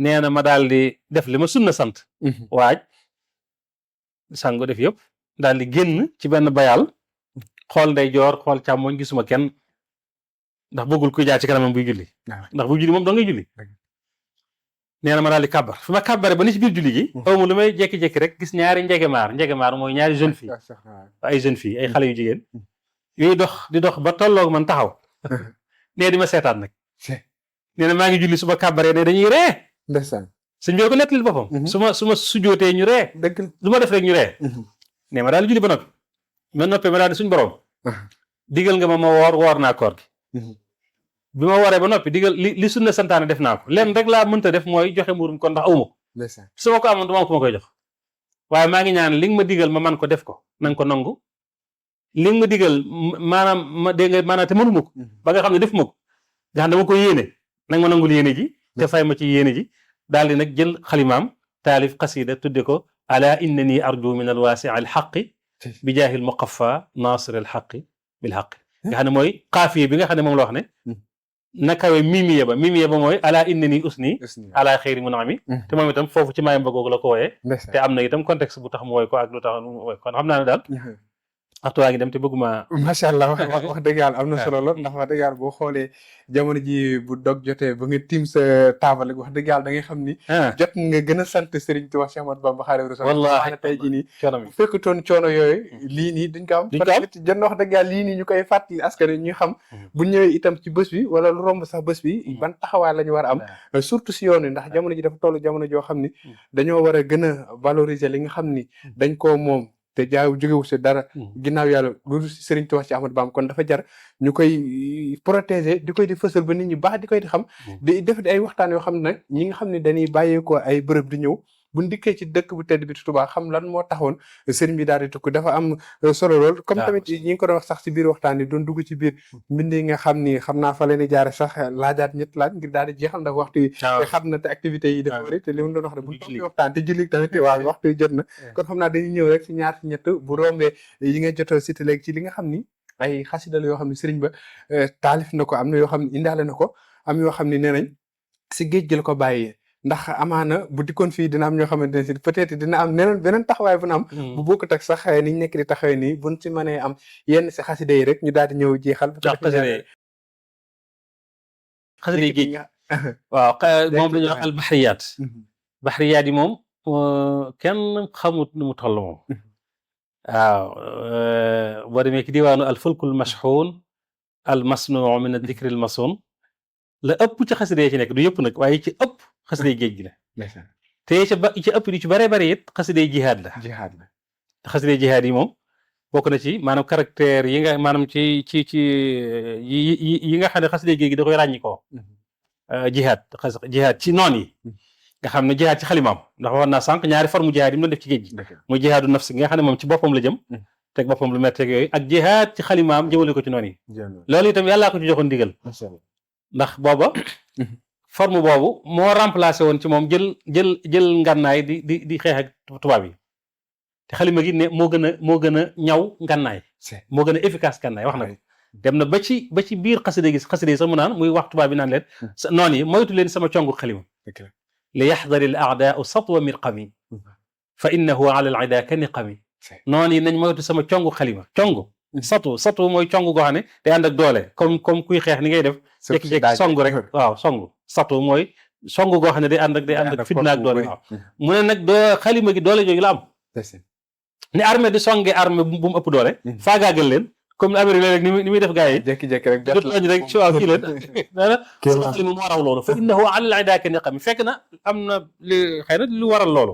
nee na ma daal di def li ma sunna sant waaj sango def yëpp daal di génn ci benn bayal xool nday joor xool càmmoñ gisuma kenn ndax bëggul kuy jaar ci kanamam buy julli ndax buy julli moom doo ngay julli nee na ma daal di kàbbar fi ma kàbbare ba ni ci biir julli gi awma lu may jékki-jékki rek gis ñaari njegemaar mooy ñaari jeune fille ay jeune fille ay xale yu jigéen yooyu di dox ba tolloog man taxaw nee di ma seetaan nag nee na maa ngi julli su ma kàbbaree ne dañuy ree sëñ bi ko nettali boppam su ma sujootee ñu ree lu ma def rek ñu ree nee ma daal di julli ba noppi ma noppee ma daal di suñ borom digal nga ma woor naa koor gi bi ma waree ba noppi digal li sunna santaane def naa ko leen rek laa mënta def mooy joxe muurum kon ndax awma ko su ma ko amoon du ma ko ma koy jox waaye maa ngi ñaan li nga ma digal ma man ko def ko na nga ko nangu li nga ma digal maanaam ma dégg nga maanaam te mënuma ko ba nga xam ne def ma ko nga xam dama ko yéene nanga ma nangul yéene ji te fay ma ci yéene ji daal di nag jël xalimaam taalif xasida tudde ko ala innani arju min alwaasi alxaqi bi jaahil muqaffa nasir alxaqi bil xaqi nga xam ne mooy xaafiye bi nga xam ne moom la wax ne na kawe mimiye ba mooy ala innani usni ala xeyri munami te moom itam foofu ci maayam ba googu la ko wooyee te am na itam contexte bu tax mu woy ko ak lu tax mu woy kon xam naa ne daal waxtu waa ngi dem te bëgguma macha allah wax dëgg yàlla am na solo lool ndax wax dëgg yàlla boo xoolee jamono ji bu dog jotee ba nga tiim sa taabal wax dëgg yàlla da ngay xam ni jot nga gën a sant Serigne Touba Cheikh Ahmadou Bamba Xaadimu Rasuul wallaahi tey jii nii bu fekkutoon coono yooyu lii nii duñ ko am peut-être jot na wax dëgg yàlla lii nii ñu koy fàttali askan wi ñu xam bu ñëwee itam ci bés bi wala lu romb sax bés bi ban taxawaay la ñu war a am surtout si yoon wi ndax jamono ji dafa toll jamono joo xam ni dañoo war a gën a valoriser li nga xam ni dañ koo moom te jaaw jógewu si dara ginnaaw yàlla lu Serigne Touba ci Ahmadou Bamba kon dafa jar ñu koy protéger di koy di fësal ba nit ñi baax di koy di xam di def ay waxtaan yoo xam ne nag ñi nga xam ne dañuy bàyyeekoo ay bërëb di ñëw buñ dikkee ci dëkk bu tedd bi Touba xam lan moo taxoon Serigne bi daal di tukk dafa am solo lool comme tamit ñi ngi ko doon wax sax ci biir waxtaan yi doon dugg ci biir mbind yi nga xam ni xam naa fa leen di jaare sax laajaat ñett laaj ngir daal di jeexal ndax waxtu yi xam na te activités yi dafa bëri te li mu doon wax ne buñ toog waxtaan te julli tamit waaw waxtu yi jot na kon xam naa dañuy ñëw rek ci ñaar ci ñett bu rombee yi nga jot a cité léegi ci li nga xam ni ay xasida la yoo xam ne Serigne ba taalif na ko am na yoo xam ne indaale na ko am yoo xam ne nee nañ si géej gi la ko bàyyee ndax amaana bu dikkoon fii dina am ñoo xamante ne si peut-être dina am beneen taxawaay bu na am bu bokkut ak sax ni ñu nekk di taxawee nii buñ si mënee am yenn si xasida yi rek ñu daal di ñëw jeexal xasida yi géej waaw moom la ñuy wax al baxriyaat yi moom kenn xamut nu mu toll moom waaw boo demee ki diwaanu al fulkul mashxuun al masnuu min al dikri al masun la ëpp ci xasida yi ci nekk du yëpp nag waaye ci ëpp xasida géej gi la te ci ëpp di ci bare bare it xasida jihaad la te xasida jihaad yi moom bokk na ci maanaam caractère yi nga maanaam ci yi nga xam ne xasida géej gi da koy ràññi koo jihaad ci noon yi nga xam ne jihaad ci xalimaam ndax wax naa sànq ñaari forme jihaad yi mu doon def ci géej gi muy jihaadu nafsi nga xam ne moom ci boppam la jëm teg boppam lu metteeg yooyu ak jihaad ci xalimaam jëmale ko ci noon yi loolu itam yàllaa ko ci joxoon ndigal ndax booba forme boobu moo remplacé woon ci moom jël ngànnaay di xeex ak tubaab yi te xalima gi ne moo gën a ñaw ngànnaay moo gën a efficace ngànnaay wax na ko dem na ba ci biir xasida yi sax mu naan muy wax tubaab bi naan leen noon yi moytu leen sama congu xalima li yaxdari al aadaau satwa mirqami fa innahu ala al ida ka niqami noon yi nañ moytu sama congu xalima congu satu mooy cong goo xam ne day ànd ak doole comme kuy xeex ni ngay def jékki-jékki song rek waaw song satu mooy song goo xam ne day ànd ak fitna ak doole waaw mu ne nag xalima gi doole jooju la am ni armée di songe armée bu mu ëpp doole faagaagal leen comme Amérique léeg-léeg ni muy def gars yi jékki-jékki rek dut lañ rek ci waaw kii la nee na saxli mu moo raw loolu fa innahu ala idaaka niqam fekk na am na li xëy na lu waral loolu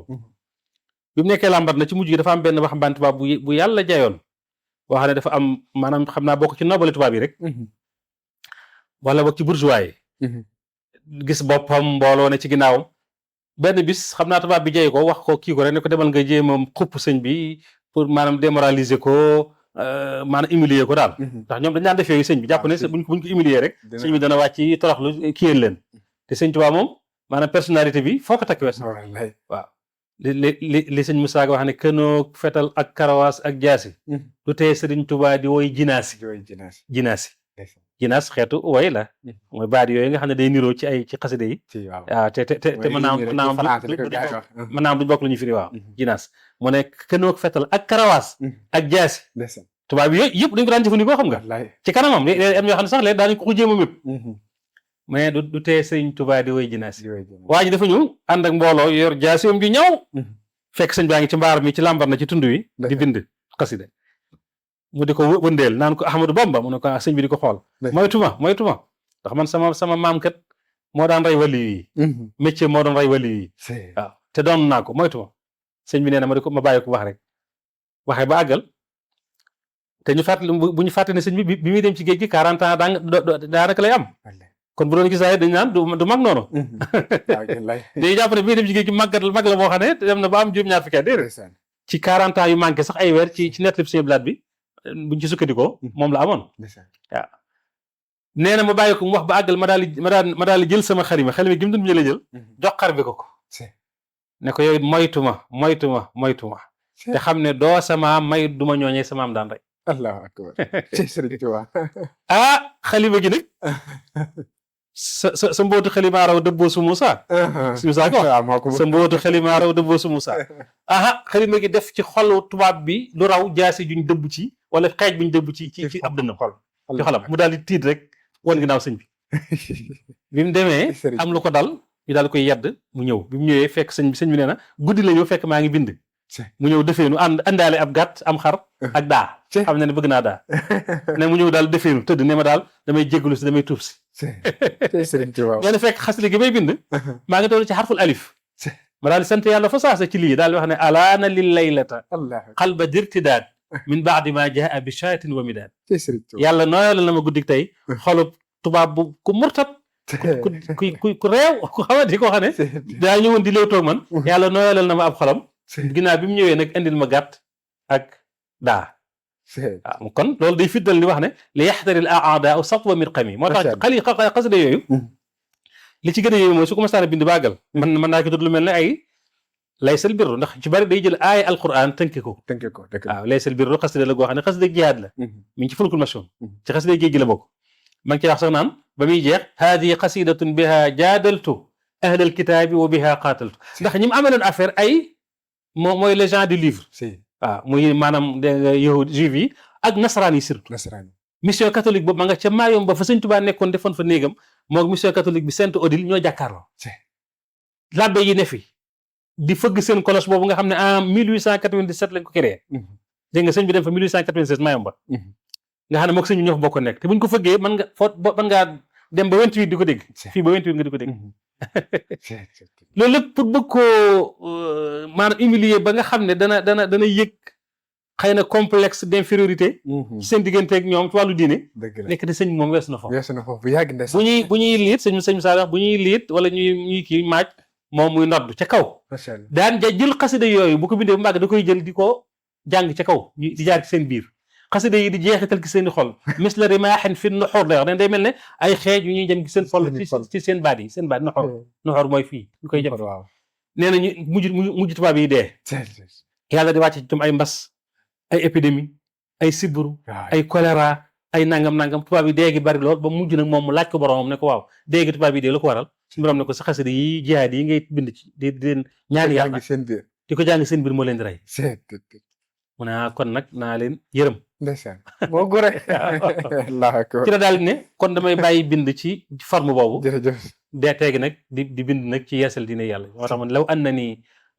bi mu nekkee làmbat na ci mujj gi dafa am benn waxambaane tubaab bu yàlla jayoon boo xam ne dafa am maanaam xam naa bokk ci nobale tubaab yi rek wala bokk ci bourgeois yi gis boppam mbooloo ne ci ginnaawam benn bis xam naa tubaab bi jay ko wax ko kii ko rek ne ko demal nga jéem a xupp sëñ bi pour maanaam démoraliser ko maanaam humilier ko daal ndax ñoom dañ daan def yooyu sëñ bi jàpp ne buñ ko humilier rek sëñ bi dana wàcc toroxlu kiyéen leen te sëñ Tuubaa moom maanaam personnalité bi foo ko takk wees waaw li sëñ Musaa wax ne kënoog fetal ak karawaas ak jaasi du tee sëriñ Tuubaa di woy jinaasi jinaas xeetu woy la mooy baat yooyu nga xam ne day niroo ci ay ci xasida yi waaw te mën naa am duñ bokk lu ñu firi waaw jinaas mu ne kënoog fetal ak karawaas ak jaasi tubaab bi yooyu yëpp dañ ko daan jëfandikoo xam nga ci kanamam am yoo xam ne sax léegi daanañ ko jéem a mépp mais du tee sëñ Tuubaa di woy jinaas waa ji dafa ñu ànd ak mbooloo yor jaasiam ju ñaw fekk sëñ baa ngi ci mbaar mi ci lambar na ci tund wi di bind xasida mu di ko wëndeel naan ko Ahmadou Bamba mu ne ko sëñ bi di ko xool moytuma ndax man sama maam kat moo daan rey wali yi métier moo doon rey wali yi waaw te doon naa ko moytuma sëñ bi nee na ma bàyyi ko wax rek waxee ba àggal te ñu fàttali bu ñu fàttali ne sëñ bi bi muy dem ci géej gi 40 ans daanaka lay am kon bu doon gisaay dañ naan du mag noonu dañuy jàpp ne bi muy dem ci géej gi mag la boo xam ne dem na ba am juróom-ñaar fukki at déedéet ci 40 ans yu manqué sax ay weer ci nettali seen blaat bi buñ ci sukkandikoo moom la amoon waaw nee na ma bàyyi ko mu wax ba àggal ma daal di jël sama xarima gi mu doon jëlee jël jox xar bi ko ne ko yow moytuma te xam ne doo sama may duma ñooñee sama am daan rek allahu akbar ci Sëriñ Tuubaa xalima gi nag sa mbootu xalimaa raw dëbboo su Muusa su Muusa ko sa mbootu xalimaa raw dëbboo su Muusa xalima gi def ci xolu tubaab bi lu raw jaasi juñ dëbb ci wala xeej buñ dëbb ci ab dënnam ci xolam mu daal di tiit rek wan ginnaaw sëñ bi mu demee am lu ko dal ñu daal koy yedd mu ñëw bi mu ñëwee fekk sëñ bi nee na guddi la ñëw fekk maa ngi bind mu ñëw defeenu àndaale ab gàtt am xar ak daa xam ne bëgg naa daa ne mu ñëw daal defeenu tëdd ne ma daal damay jégalu si damay tuub si nee na fekk xasida gi may bind maa ngi toll ci xarful alif ma daal di sant yàlla fa saasa ci lii daal di wax ne alaana lil laylata qalba dirtidaad min baadi ma jaa bi shaatin wa midaad yàlla nooyal na ma guddik tey xolub tubaab bu ku murtat ku réew ku xamante koo xam ne daa ñëwoon di léew toog man yàlla nooyalal na ma ab xolam ginnaaw bi mu ñëwee nag indil ma gàtt ak daa waaw kon loolu day fiddal li wax ne li yaxtaril aadaa satwa mirqami moo tax xasida yooyu li ci gën a yooyu mooy su ko masaana bind bàggal mën naa ko tudd lu mel ne ay laysal birru ndax ci bari day jël aaya alquran tënke ko waaw laysal birru xasida la goo xam ne xasida jihaad la mi ngi ci fulkul mashhun ci xasida géej gi la bokk ma ngi ci wax sax naan ba muy jeex haadihi qasidatun biha jaadaltu ahlal kitaabi wa biha qaataltu ndax ñi mu amaloon affaire ay mooy les gens du livre waaw muy maanaam yahud juif yi ak nasaraan yi surtout mission catholique boobu ma nga ca maayom ba fa sëñ Tuubaa nekkoon defoon fa néegam moom mission catholique bi Sainte Odile ñoo jàkkaarloo labbe yi ne fi di fëgg seen cloche boobu nga xam ne en 1897 lañ ko créé dégg nga sëñ bi dem fa 1896 maayom ba nga xam ne mook sëñ bi ñoo fa bokk nekk te buñ ko fëggee mën ngaa dem ba 28 di ko dégg fii ba 28 nga di ko dégg loolu lépp pour bëgg koo maanaam humilier ba nga xam ne dana yëg xëy na complexe d'infériorité ci seen digganteeg ñoom ci wàllu diine nekk de sëñ moom weesu na foofu bu yàgg bu ñuy liit sëñ Musaa wax bu ñuy liit wala ñuy kii maaj moom muy nodd ca kaw daan jël xasida yooyu bu ko bindee bu màgg da koy jël di ko jàng ca kaw di jaar ci seen biir xasida yi di jeexital ci seen i xol misla rimaahin fi nuxur lay wax ne day mel ne ay xeej yu ñuy jëm ci seen xol ci seen baat yi seen baat nuxur mooy fii ñu koy jëm nee na ñu mujj tubaab yi dee yàlla di wàcc ci ñoom ay mbas ay épidémie ay sibbiru ay choléra ay nangam tubaab yi dee gi bari lool ba mujj nag moom mu laaj ko boromam ne ko waaw dee gi tubaab yi dee la ko waral suñu borom ne ko sa xasida yi jihaad yi ngay bind ci di leen ñaan yàlla di ko jàng seen biir moo leen di rey mu ne kon nag naa leen yërëm ndeysaan moo gore ci la daal ne kon damay bàyyi bind ci forme boobu jërëjëf dee teegi nag di bind nag ci yeesal diine yàlla moo tax man law anna nii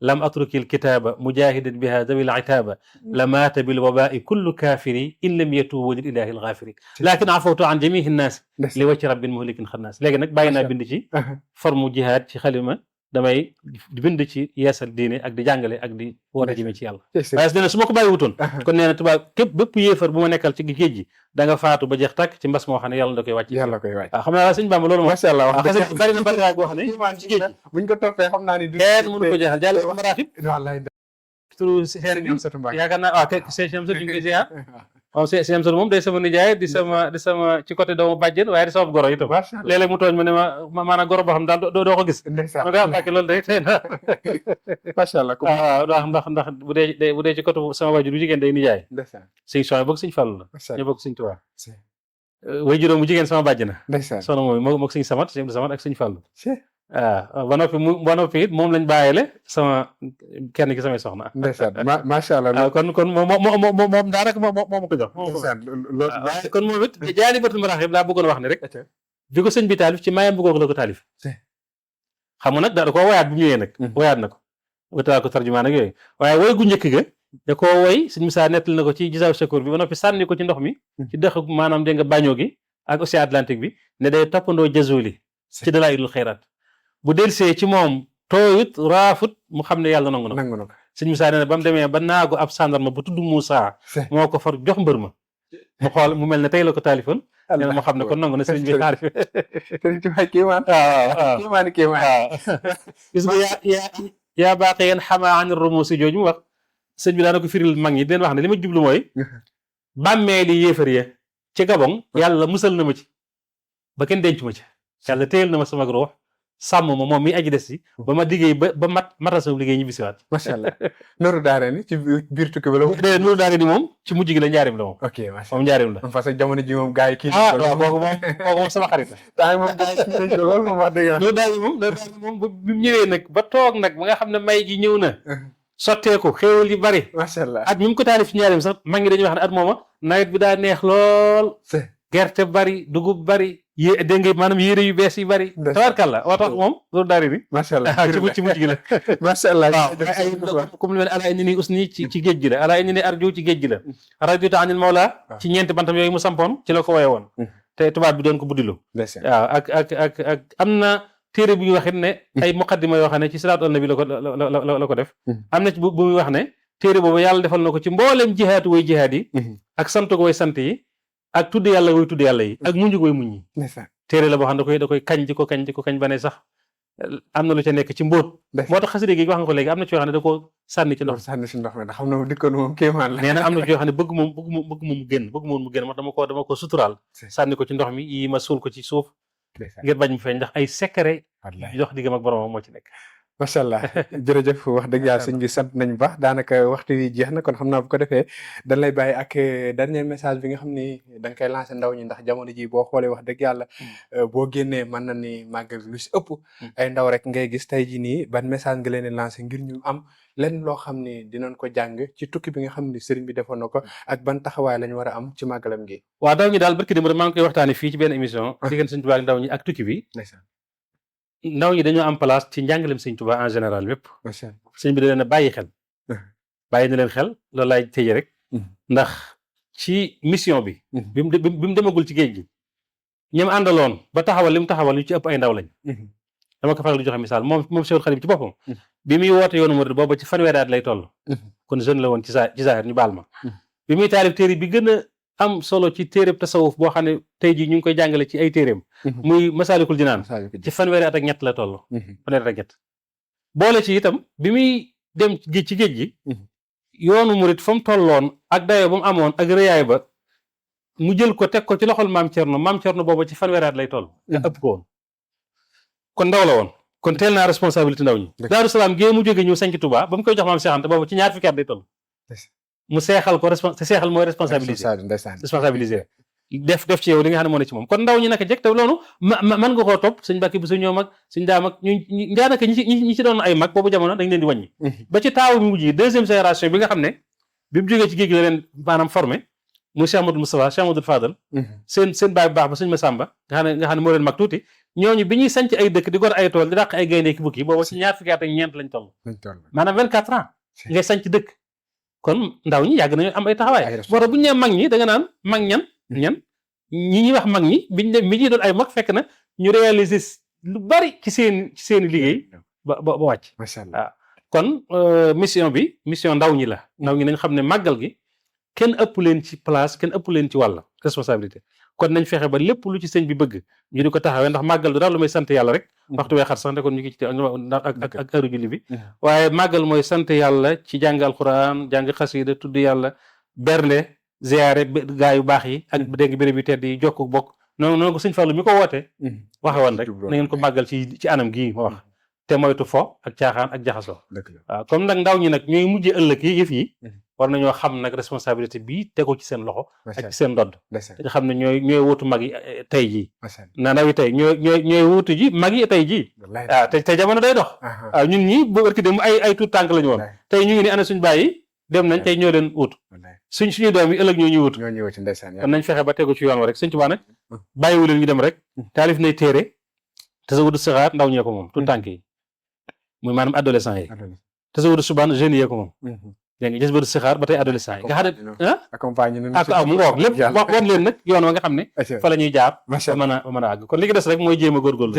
lam atrukil kitaaba mujahidan biha dawil itaaba la maata bil wabai kullu kaafiri in lam yatuubu lil ilahi alxaafiri lakin afawtu an jamihi nnaas li wacci rabbin muhlikin xannaas léegi nag bàyyi naa bind ci forme jihaad ci xalima damay bind ci yeesal diine ak di jàngale ak di woote jëme ci yàlla waaye nee na su ma ko bàyyi wutoon kon nee na tubaab képp bépp yéefar bu ma nekkal ci géej gi da nga faatu ba jeex tàkk ci mbas moo xam ne yàlla da koy wàcc waaw xam naa sëñ Bamba loolu moom macha allah wax dëgg bari na bari naa boo xam ne ci géej gi buñ ko toppee xam naa ni kenn mënu ko jeexal jàll maraatib wallaay turu xeer bi yaakaar naa waaw sëñ Amsatu ñu ngi koy ziar waaw sëñ Amsatu moom day sama nijaay di sama ci côté doomu bàjjen waaye di sama goro itam léeg-léeg mu tooñ ma ne ma maanaam goro boo xam daal doo ko gis ma daa mbàkke loolu day tey na macha allah waaw ndax bu dee ci côté sama waajur bu jigéen day nijaay sëñ Soy bokk sëñ Fallu la ñu bokk sëñ Tuubaa way juróom bu jigéen sama bàjj na soxna moom mook sëñ Samat sëñ Samat ak sëñ Fallu waaw ba noppi it moom lañ bàyyile sama kenn ki samay soxna ndeysaan macha allah kon moom daanaka moom ko jox waaye kon moom it jaali batul maraaxib laa bëggoon wax ne rek bi ko sëñ bi taalif ci mayam bëggoog la ko taalif xam nga nag da koo woyaat bu ñëwee nag woyaat na ko wutaal ko tarjumaan ak yooyu waaye woy gu njëkk ga da koo woy sëñ Musaa nettal na ko ci gisaaw secours bi ba noppi sànni ko ci ndox mi ci dëx maanaam dégg nga bañoo gi ak océan Atlantique bi ne day toppandoo jazuli ci dalaa'ilul xayraat bu delsee ci moom tooyut raafut mu xam ne yàlla nangu na ko sëñ Musaa nee na ba mu demee ba naagu ab sàndarma bu tudd Muusaa moo ko far jox mbër ma mu xool mu mel ne tey la ko taalifoon nee na moo xam ne kon nangu na sëriñ bi taalif kéemaan waaw gis nga yaa baaqi yeen xamaa an rumuusi jooju mu wax sëñ bi daana ko firil mag ñi den wax ne li ma jublu mooy bàmmeeli yéefar ya ci Gabon yàlla musal na ma ci ba kenn denc ma ci yàlla téyel na ma sama ruux sàmm ma moom mi aji des si ba ma liggéey ba matal sama liggéey ñibbi siwaat macha allah nooru daara ni ci biir tukki ba la déedéet nooru daara ni moom ci mujj gi la njaarim la moom ok macha moom njaarim la parce que jamono ji moom gars yi kii waaw kooku moom sama xarit la temps moom gars yi kii loolu moom wax dëgg nooru daara moom bi mu ñëwee nag ba toog nag ba nga xam ne may gi ñëw na sotteeku xéewal yi bari macha allah at mi mu ko taalif ci njaarim sax mag ngi dañuy wax ne at mooma nawet bi daa neex lool gerte bari dugub bari dégg nga maanaam yére yu bees yi bari tabarkàlla woo tax moom loolu daari ni macha allah ci mujj gi la macha allah waaw comme lu mel ne ala indi ni usni ci géej gi la ala indi ni arju ci géej gi la radiytu anil mawla ci ñeenti bantam yooyu mu sampoon ci la ko woye woon te tubaab bi doon ko buddilu waaw ak am na téere bu ñu waxit ne ay muqaddima yoo xam ne ci salaatu nabi la ko def am na ci bu muy wax ne téere boobu yàlla defal na ko ci mbooleem jihaatu way jihaat yi ak sant ko way sant yi ak tudd yàlla woy tudd yàlla yi ak muñu koy muñ yi téere la boo xam ne da koy kañ di ko kañ ba ne sax am na lu ca nekk ci mbóot moo tax xasida gi wax nga ko léegi am na ci yoo xam ne da ko sànni ci ndox mi ndax xam na dikkoon moom kéemaan la nee na am na ci yoo xam ne bëgg moom mu génn moo dama ko suturaal sànni ko ci ndox mi yi ma suul ko ci suuf ngir bañ mu feeñ ndax ay secret dox diggam ak boromam moo ci nekk macha allah jërëjëf wax dëgg yàlla sëñ bi sant nañ baax daanaka waxtu wi jeex na kon xam naa bu ko defee dañ lay bàyyi ak dernier message bi nga xam ni da nga koy lancé ndaw ñi ndax jamono ji boo xoolee wax dëgg yàlla boo génnee mën na ni màggal lu si ëpp ay ndaw rek ngay gis tey ji nii ban message nga leen di lancé ngir ñu am lenn loo xam ni dinañ ko jàng ci tukki bi nga xam ni sëriñ bi defoon na ko ak ban taxawaay lañ war a am ci màggalam gi waaw ndaw ñi daal barki démb maa ngi koy waxtaane fii ci benn émission diggante sëñ Tuubaa ak ndaw ñi ak tukki bi ndaw ñi dañoo am place ci njàngalem sëñ Tuubaa en général mépp sëñ bi da leen a bàyyi xel bàyyi na leen xel loolu laay tëje rek ndax ci mission bi bi mu demagul ci géej gi ñoom àndaloon ba taxawal li mu taxawal ñu ci ëpp ay ndaw lañ dama ko faral di joxe misaal moom Seexul Xadiim ci boppam bi muy woote yoonu murid booba ci fanweeri at lay toll kon jeune la woon ci zaahir ñu baal ma bi muy taalif téere bi gën a am solo ci téereb tasawuf boo xam ne tey jii ñu ngi koy jàngale ci ay téereem muy Masaalikul Jinaan ci fanweeri at ak ñett la toll fanweeri at ak ñett boole ci itam bi muy dem ci géej gi yoonu murid fa mu tolloon ak dayoo ba mu amoon ak rëyaay ba mu jël ko teg ko ci loxol maam Cerno booba ci fanweeri at lay toll nga ëpp ko woon kon ndaw la woon kon teel naa responsabilité ndaw ñi Daaru Salaam gée mu jóge ñëw sanc Touba ba mu koy jox maam Seex Anta boobu ci ñaar fukki at lay toll mu seexal ko te seexal mooy responsabilisé def ci yow li nga xam ne moo ne ci moom kon ndaw ñi naka jëkk te loolu man nga koo topp sëñ Mbàkke bu su ñoom ak sëñ Daam ak ñu daanaka ñi ci doon ay mag boobu jamono dañ leen di wàññi ba ci taawu mujj yi deuxième génération bi nga xam ne bi mu jógee ci géej gi la leen maanaam formé muy Cheikh Amadou Moustapha Cheikh Amadou Fadal seen baay bu baax ba sëñ Massamba nga xam ne moo leen mag tuuti ñooñu bi ñuy sanc ay dëkk di gor ay tool di dàq ay gaynde ki bukki booba ci ñaar fukki at ak ñeent lañ toll maanaam 24 ans ngay sanc dëkk kon ndaw ñi yàgg nañu am ay taxawaay moo tax bu ñu nee mag ñi da nga naan mag ñi ñuy wax mag ñi bi ñuy doon ay mag fekk na ñu réaliser lu bari ci seen liggéey ba wàcc waaw kon mission ndaw ñi la ndaw ñi nañ xam ne màggal gi kenn ëpp leen ci place kenn ëpp leen ci wàll responsabilité kon nañ fexe ba lépp lu ci sëñ bi bëgg ñu di ko taxawee ndax màggal du daal lu may sant yàlla rek waxtu wee xat sax ne kon ñu ngi ci ak heure julli bi waaye màggal mooy sant yàlla ci jàng alxuraan jàng xasida tudd yàlla bernde ziyaare gaa yu baax yi ak dégg béréb yu tedd yi jokk bokk noonu ko sëñ Fallu mi ko woote waxe woon rek na ngeen ko màggal ci anam gii ma wax te moytu fo ak caaxaan ak jaxasoo waaw comme nag ndaw ñi nag ñooy mujjee ëllëg yi yëf yi war nañoo xam nag responsabilité bii tegu ci seen loxo ak ci seen ndodd dañu xam ne ñooy wutu mag yi tey jii ndaw yi tey ñooy wutu ji mag yi tey jii waaw te jamono day dox waaw ñun ñi bu ërki dem ay tuut tànk la ñu woon tey ñu ngi ni ana suñ bàyyi dem nañ tey ñoo leen wutu suñu doom yi ëllëg ñoo ñuy wutu kon nañ fexe ba tegu ci yoon wa rek Sëñ Tuubaa nag bàyyiwu leen ñu dem rek taalif nay téere te sa wudu sixaar ndaw ñee ko moom tuut tànk yi muy maanaam adolescent yi te sa wudu subaan jeunes yee ko moom dégg nga gis ba du sixaar ba tey adolescent yi nga xam ne accompagné mu ngoog lépp wan leen nag yoon wa nga xam ne fa la ñuy jaar ba mën a àgg kon li des rek mooy jéem a góorgóorlu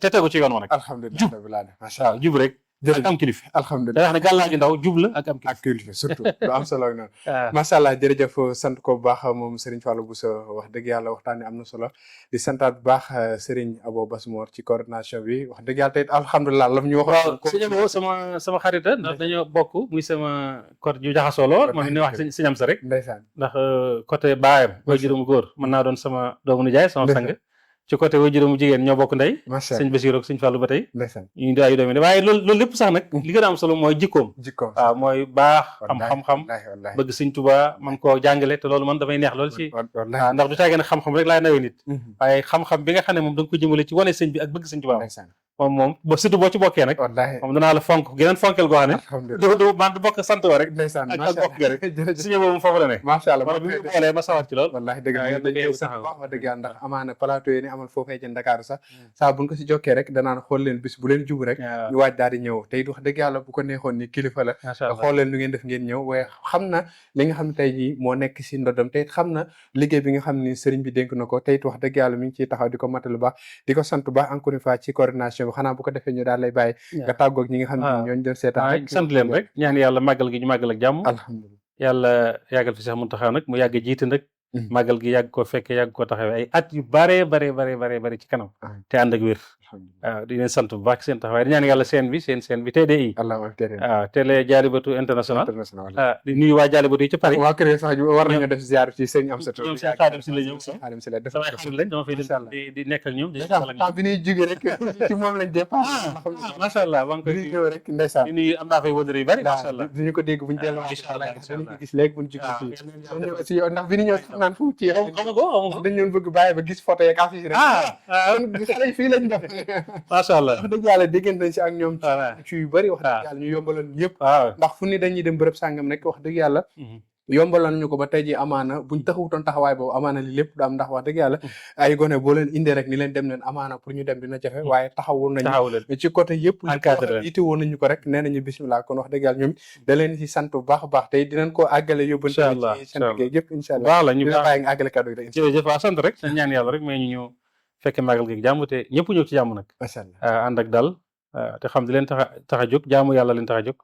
te tegu ci yoon wa nag waaw jub rek ak am kilifa alhamdulilah da wax ne gàllaa gi ndaw jub la ak am kilifa surtout lu am solo noonu macha allah jërëjëf sant ko bu baax moom Serigne Fallou Bousso wax dëgg yàlla waxtaan ni am na solo di santaat bu baax Serigne Abo Basmor ci coordination bi wax dëgg yàlla tey alhamdulilah lam ñu wax sëñ Abo sama xarita ndax dañoo bokk muy sama côté ju jaxasoo lool moom ni wax sëñ am sa rek ndeysaan ndax côté baayam way juróomu góor mën naa doon sama doomu nijaay sama sang ci côté way juróomu jigéen ñoo bokk ndey sëñ Basiru ak sëñ Fallou ba tey ñu di ay doomi waaye loolu lépp sax nag li gën a am solo mooy jikkoom waaw mooy baax am xam-xam bëgg sëñ Tuubaa man koo jàngale te loolu man damay neex loolu ci waaw ndax du caagee ne xam-xam rek laay nawee nit waaye xam-xam bi nga xam ne moom da nga ko jëmale ci wane sëñ bi ak bëgg sëñ Tuubaa moom surtout boo ci bokkee nag moom danaa la fonk geneen fonkel goo xam ne du man du bokk sant woo rek ak bokk ga rek suñu boobu foofu la ne macha allah bi mu boolee ma sawar ci lool wallaahi dëgg wax dëgg yàlla ndax amaana plateau yi ni amal foofee ci Dakar sax saa buñ ko si jokkee rek danaan xool leen bis bu leen jub rek ñu waaj daal di ñëw tey wax dëgg yàlla bu ko neexoon ni kilifa la xool leen lu ngeen def ngeen ñëw waaye xam na li nga xam ne tey jii moo nekk si ndodam tey xam na liggéey bi nga xam ni sëriñ bi dénk na ko tey wax dëgg yàlla mi ngi ciy taxaw di ko matal baax di ko sant baax encore une fois ci coordination bi xanaa bu ko defee ñu daal lay bàyyi nga tàggoog ñi nga xam ne ñooñu doon seetaan rek sant leen rek ñaan yàlla màggal gi ñu màggal ak jàmm alhamdulilah yàlla yàggal fi Cheikh Mountakha nag mu yàgg jiite nag màggal gi yàgg ko fekke yàgg ko taxawee ay at yu bare ci kanam te ànd ak wér waaw di leen sant bu baax seen taxawaay di ñaan yàlla seen bi TDI waaw télé Jaalibatu international di nuyu waa Jaalibatu yi ci Paris waa kër sax war nañu def ziar ci sëñ Amsatou ñoom sëñ Xaadim si la ñëw samay xarit lañ dama fay di nekk ak ñoom temps bi ñuy jógee rek ci moom lañ dépassé macha allah maa ngi koy ñëw rek ndeysaan di nuyu am naa fay wëndër yu bari macha allah duñu ko dégg buñu delloo dañu ko gis léegi buñu jógee fii si yow ndax bi ñu ñëw sax naan fu ci dañ leen bëgg bàyyi ba gis photo yeeg affiche rek xale yi fii lañ def macha allah wax dëgg yàlla déggante nañ si ak ñoom ci yu bëri wax dëgg yàlla ñu yombaloon yëpp ndax fu ni dañuy dem bërëb sàngam rek wax dëgg yàlla yombaloon ñu ko ba tey ji amaana buñ taxawutoon taxawaay boobu amaana li lépp du am ndax wax dëgg yàlla ay gone boo leen indee rek ni leen dem leen amaana pour ñu dem dina jafe waaye taxawoon nañu ci côté yëpp iti woon nañu ko rek nee nañu bismillah kon wax dëgg yàlla ñoom da leen si sant bu baax a baax tey dinañ ko àggale yóbbante ci sant gi yëpp incha allah baax la ñu dina bàyyi nga àggale kàddu rek jërëjëf waa sant rek seen ñaan yàlla rek mais ñu ñëw fekke màggal gi jàmm te ñëpp ñëw ci jàmm nag macha allah ànd ak dal te xam di leen tax a jóg jaamu yàlla leen tax a jóg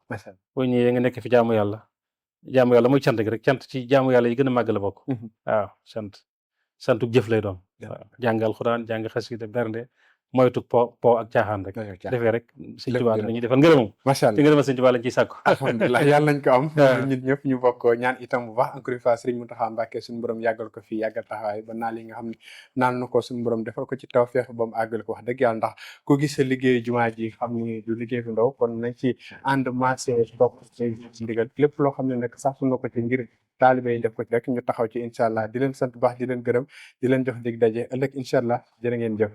boo ñëwee nga nekk fi jaamu yàlla mooy cant gi rek cant ci jaamu yàlla yi gën a màgg la bokk waaw santu jëf lay doon jàng alxuraan jàng xasida bernde moytu po ak caaxaan rek defee rek sëñ Tuubaa dañuy defal ngërëmam macha allah te ngërëmal sëñ Tuubaa lañ ciy sàkku alhamdulilah yàlla nañ ko am ñun ñëpp ñu bokk ñaan itam bu baax encore une fois Sëriñ Mountakha Mbacké suñu borom yàggal ko fii yàggal taxawaay ba naa li nga xam ne naan na ko suñu borom defal ko ci tawfeex ba mu àggal ko wax dëgg yàlla ndax ku gis sa liggéey jumaa ji xam ni du liggéey fi ndaw kon nañ ci ànd marché topp ci ndigal lépp loo xam ne nag sax su nga ko ci ngir taalibe yi def ko ci rek ñu taxaw ci incha allah di leen sant bu baax di leen gërëm di leen jox dig daje ëllëg incha allah jërë ngeen jëf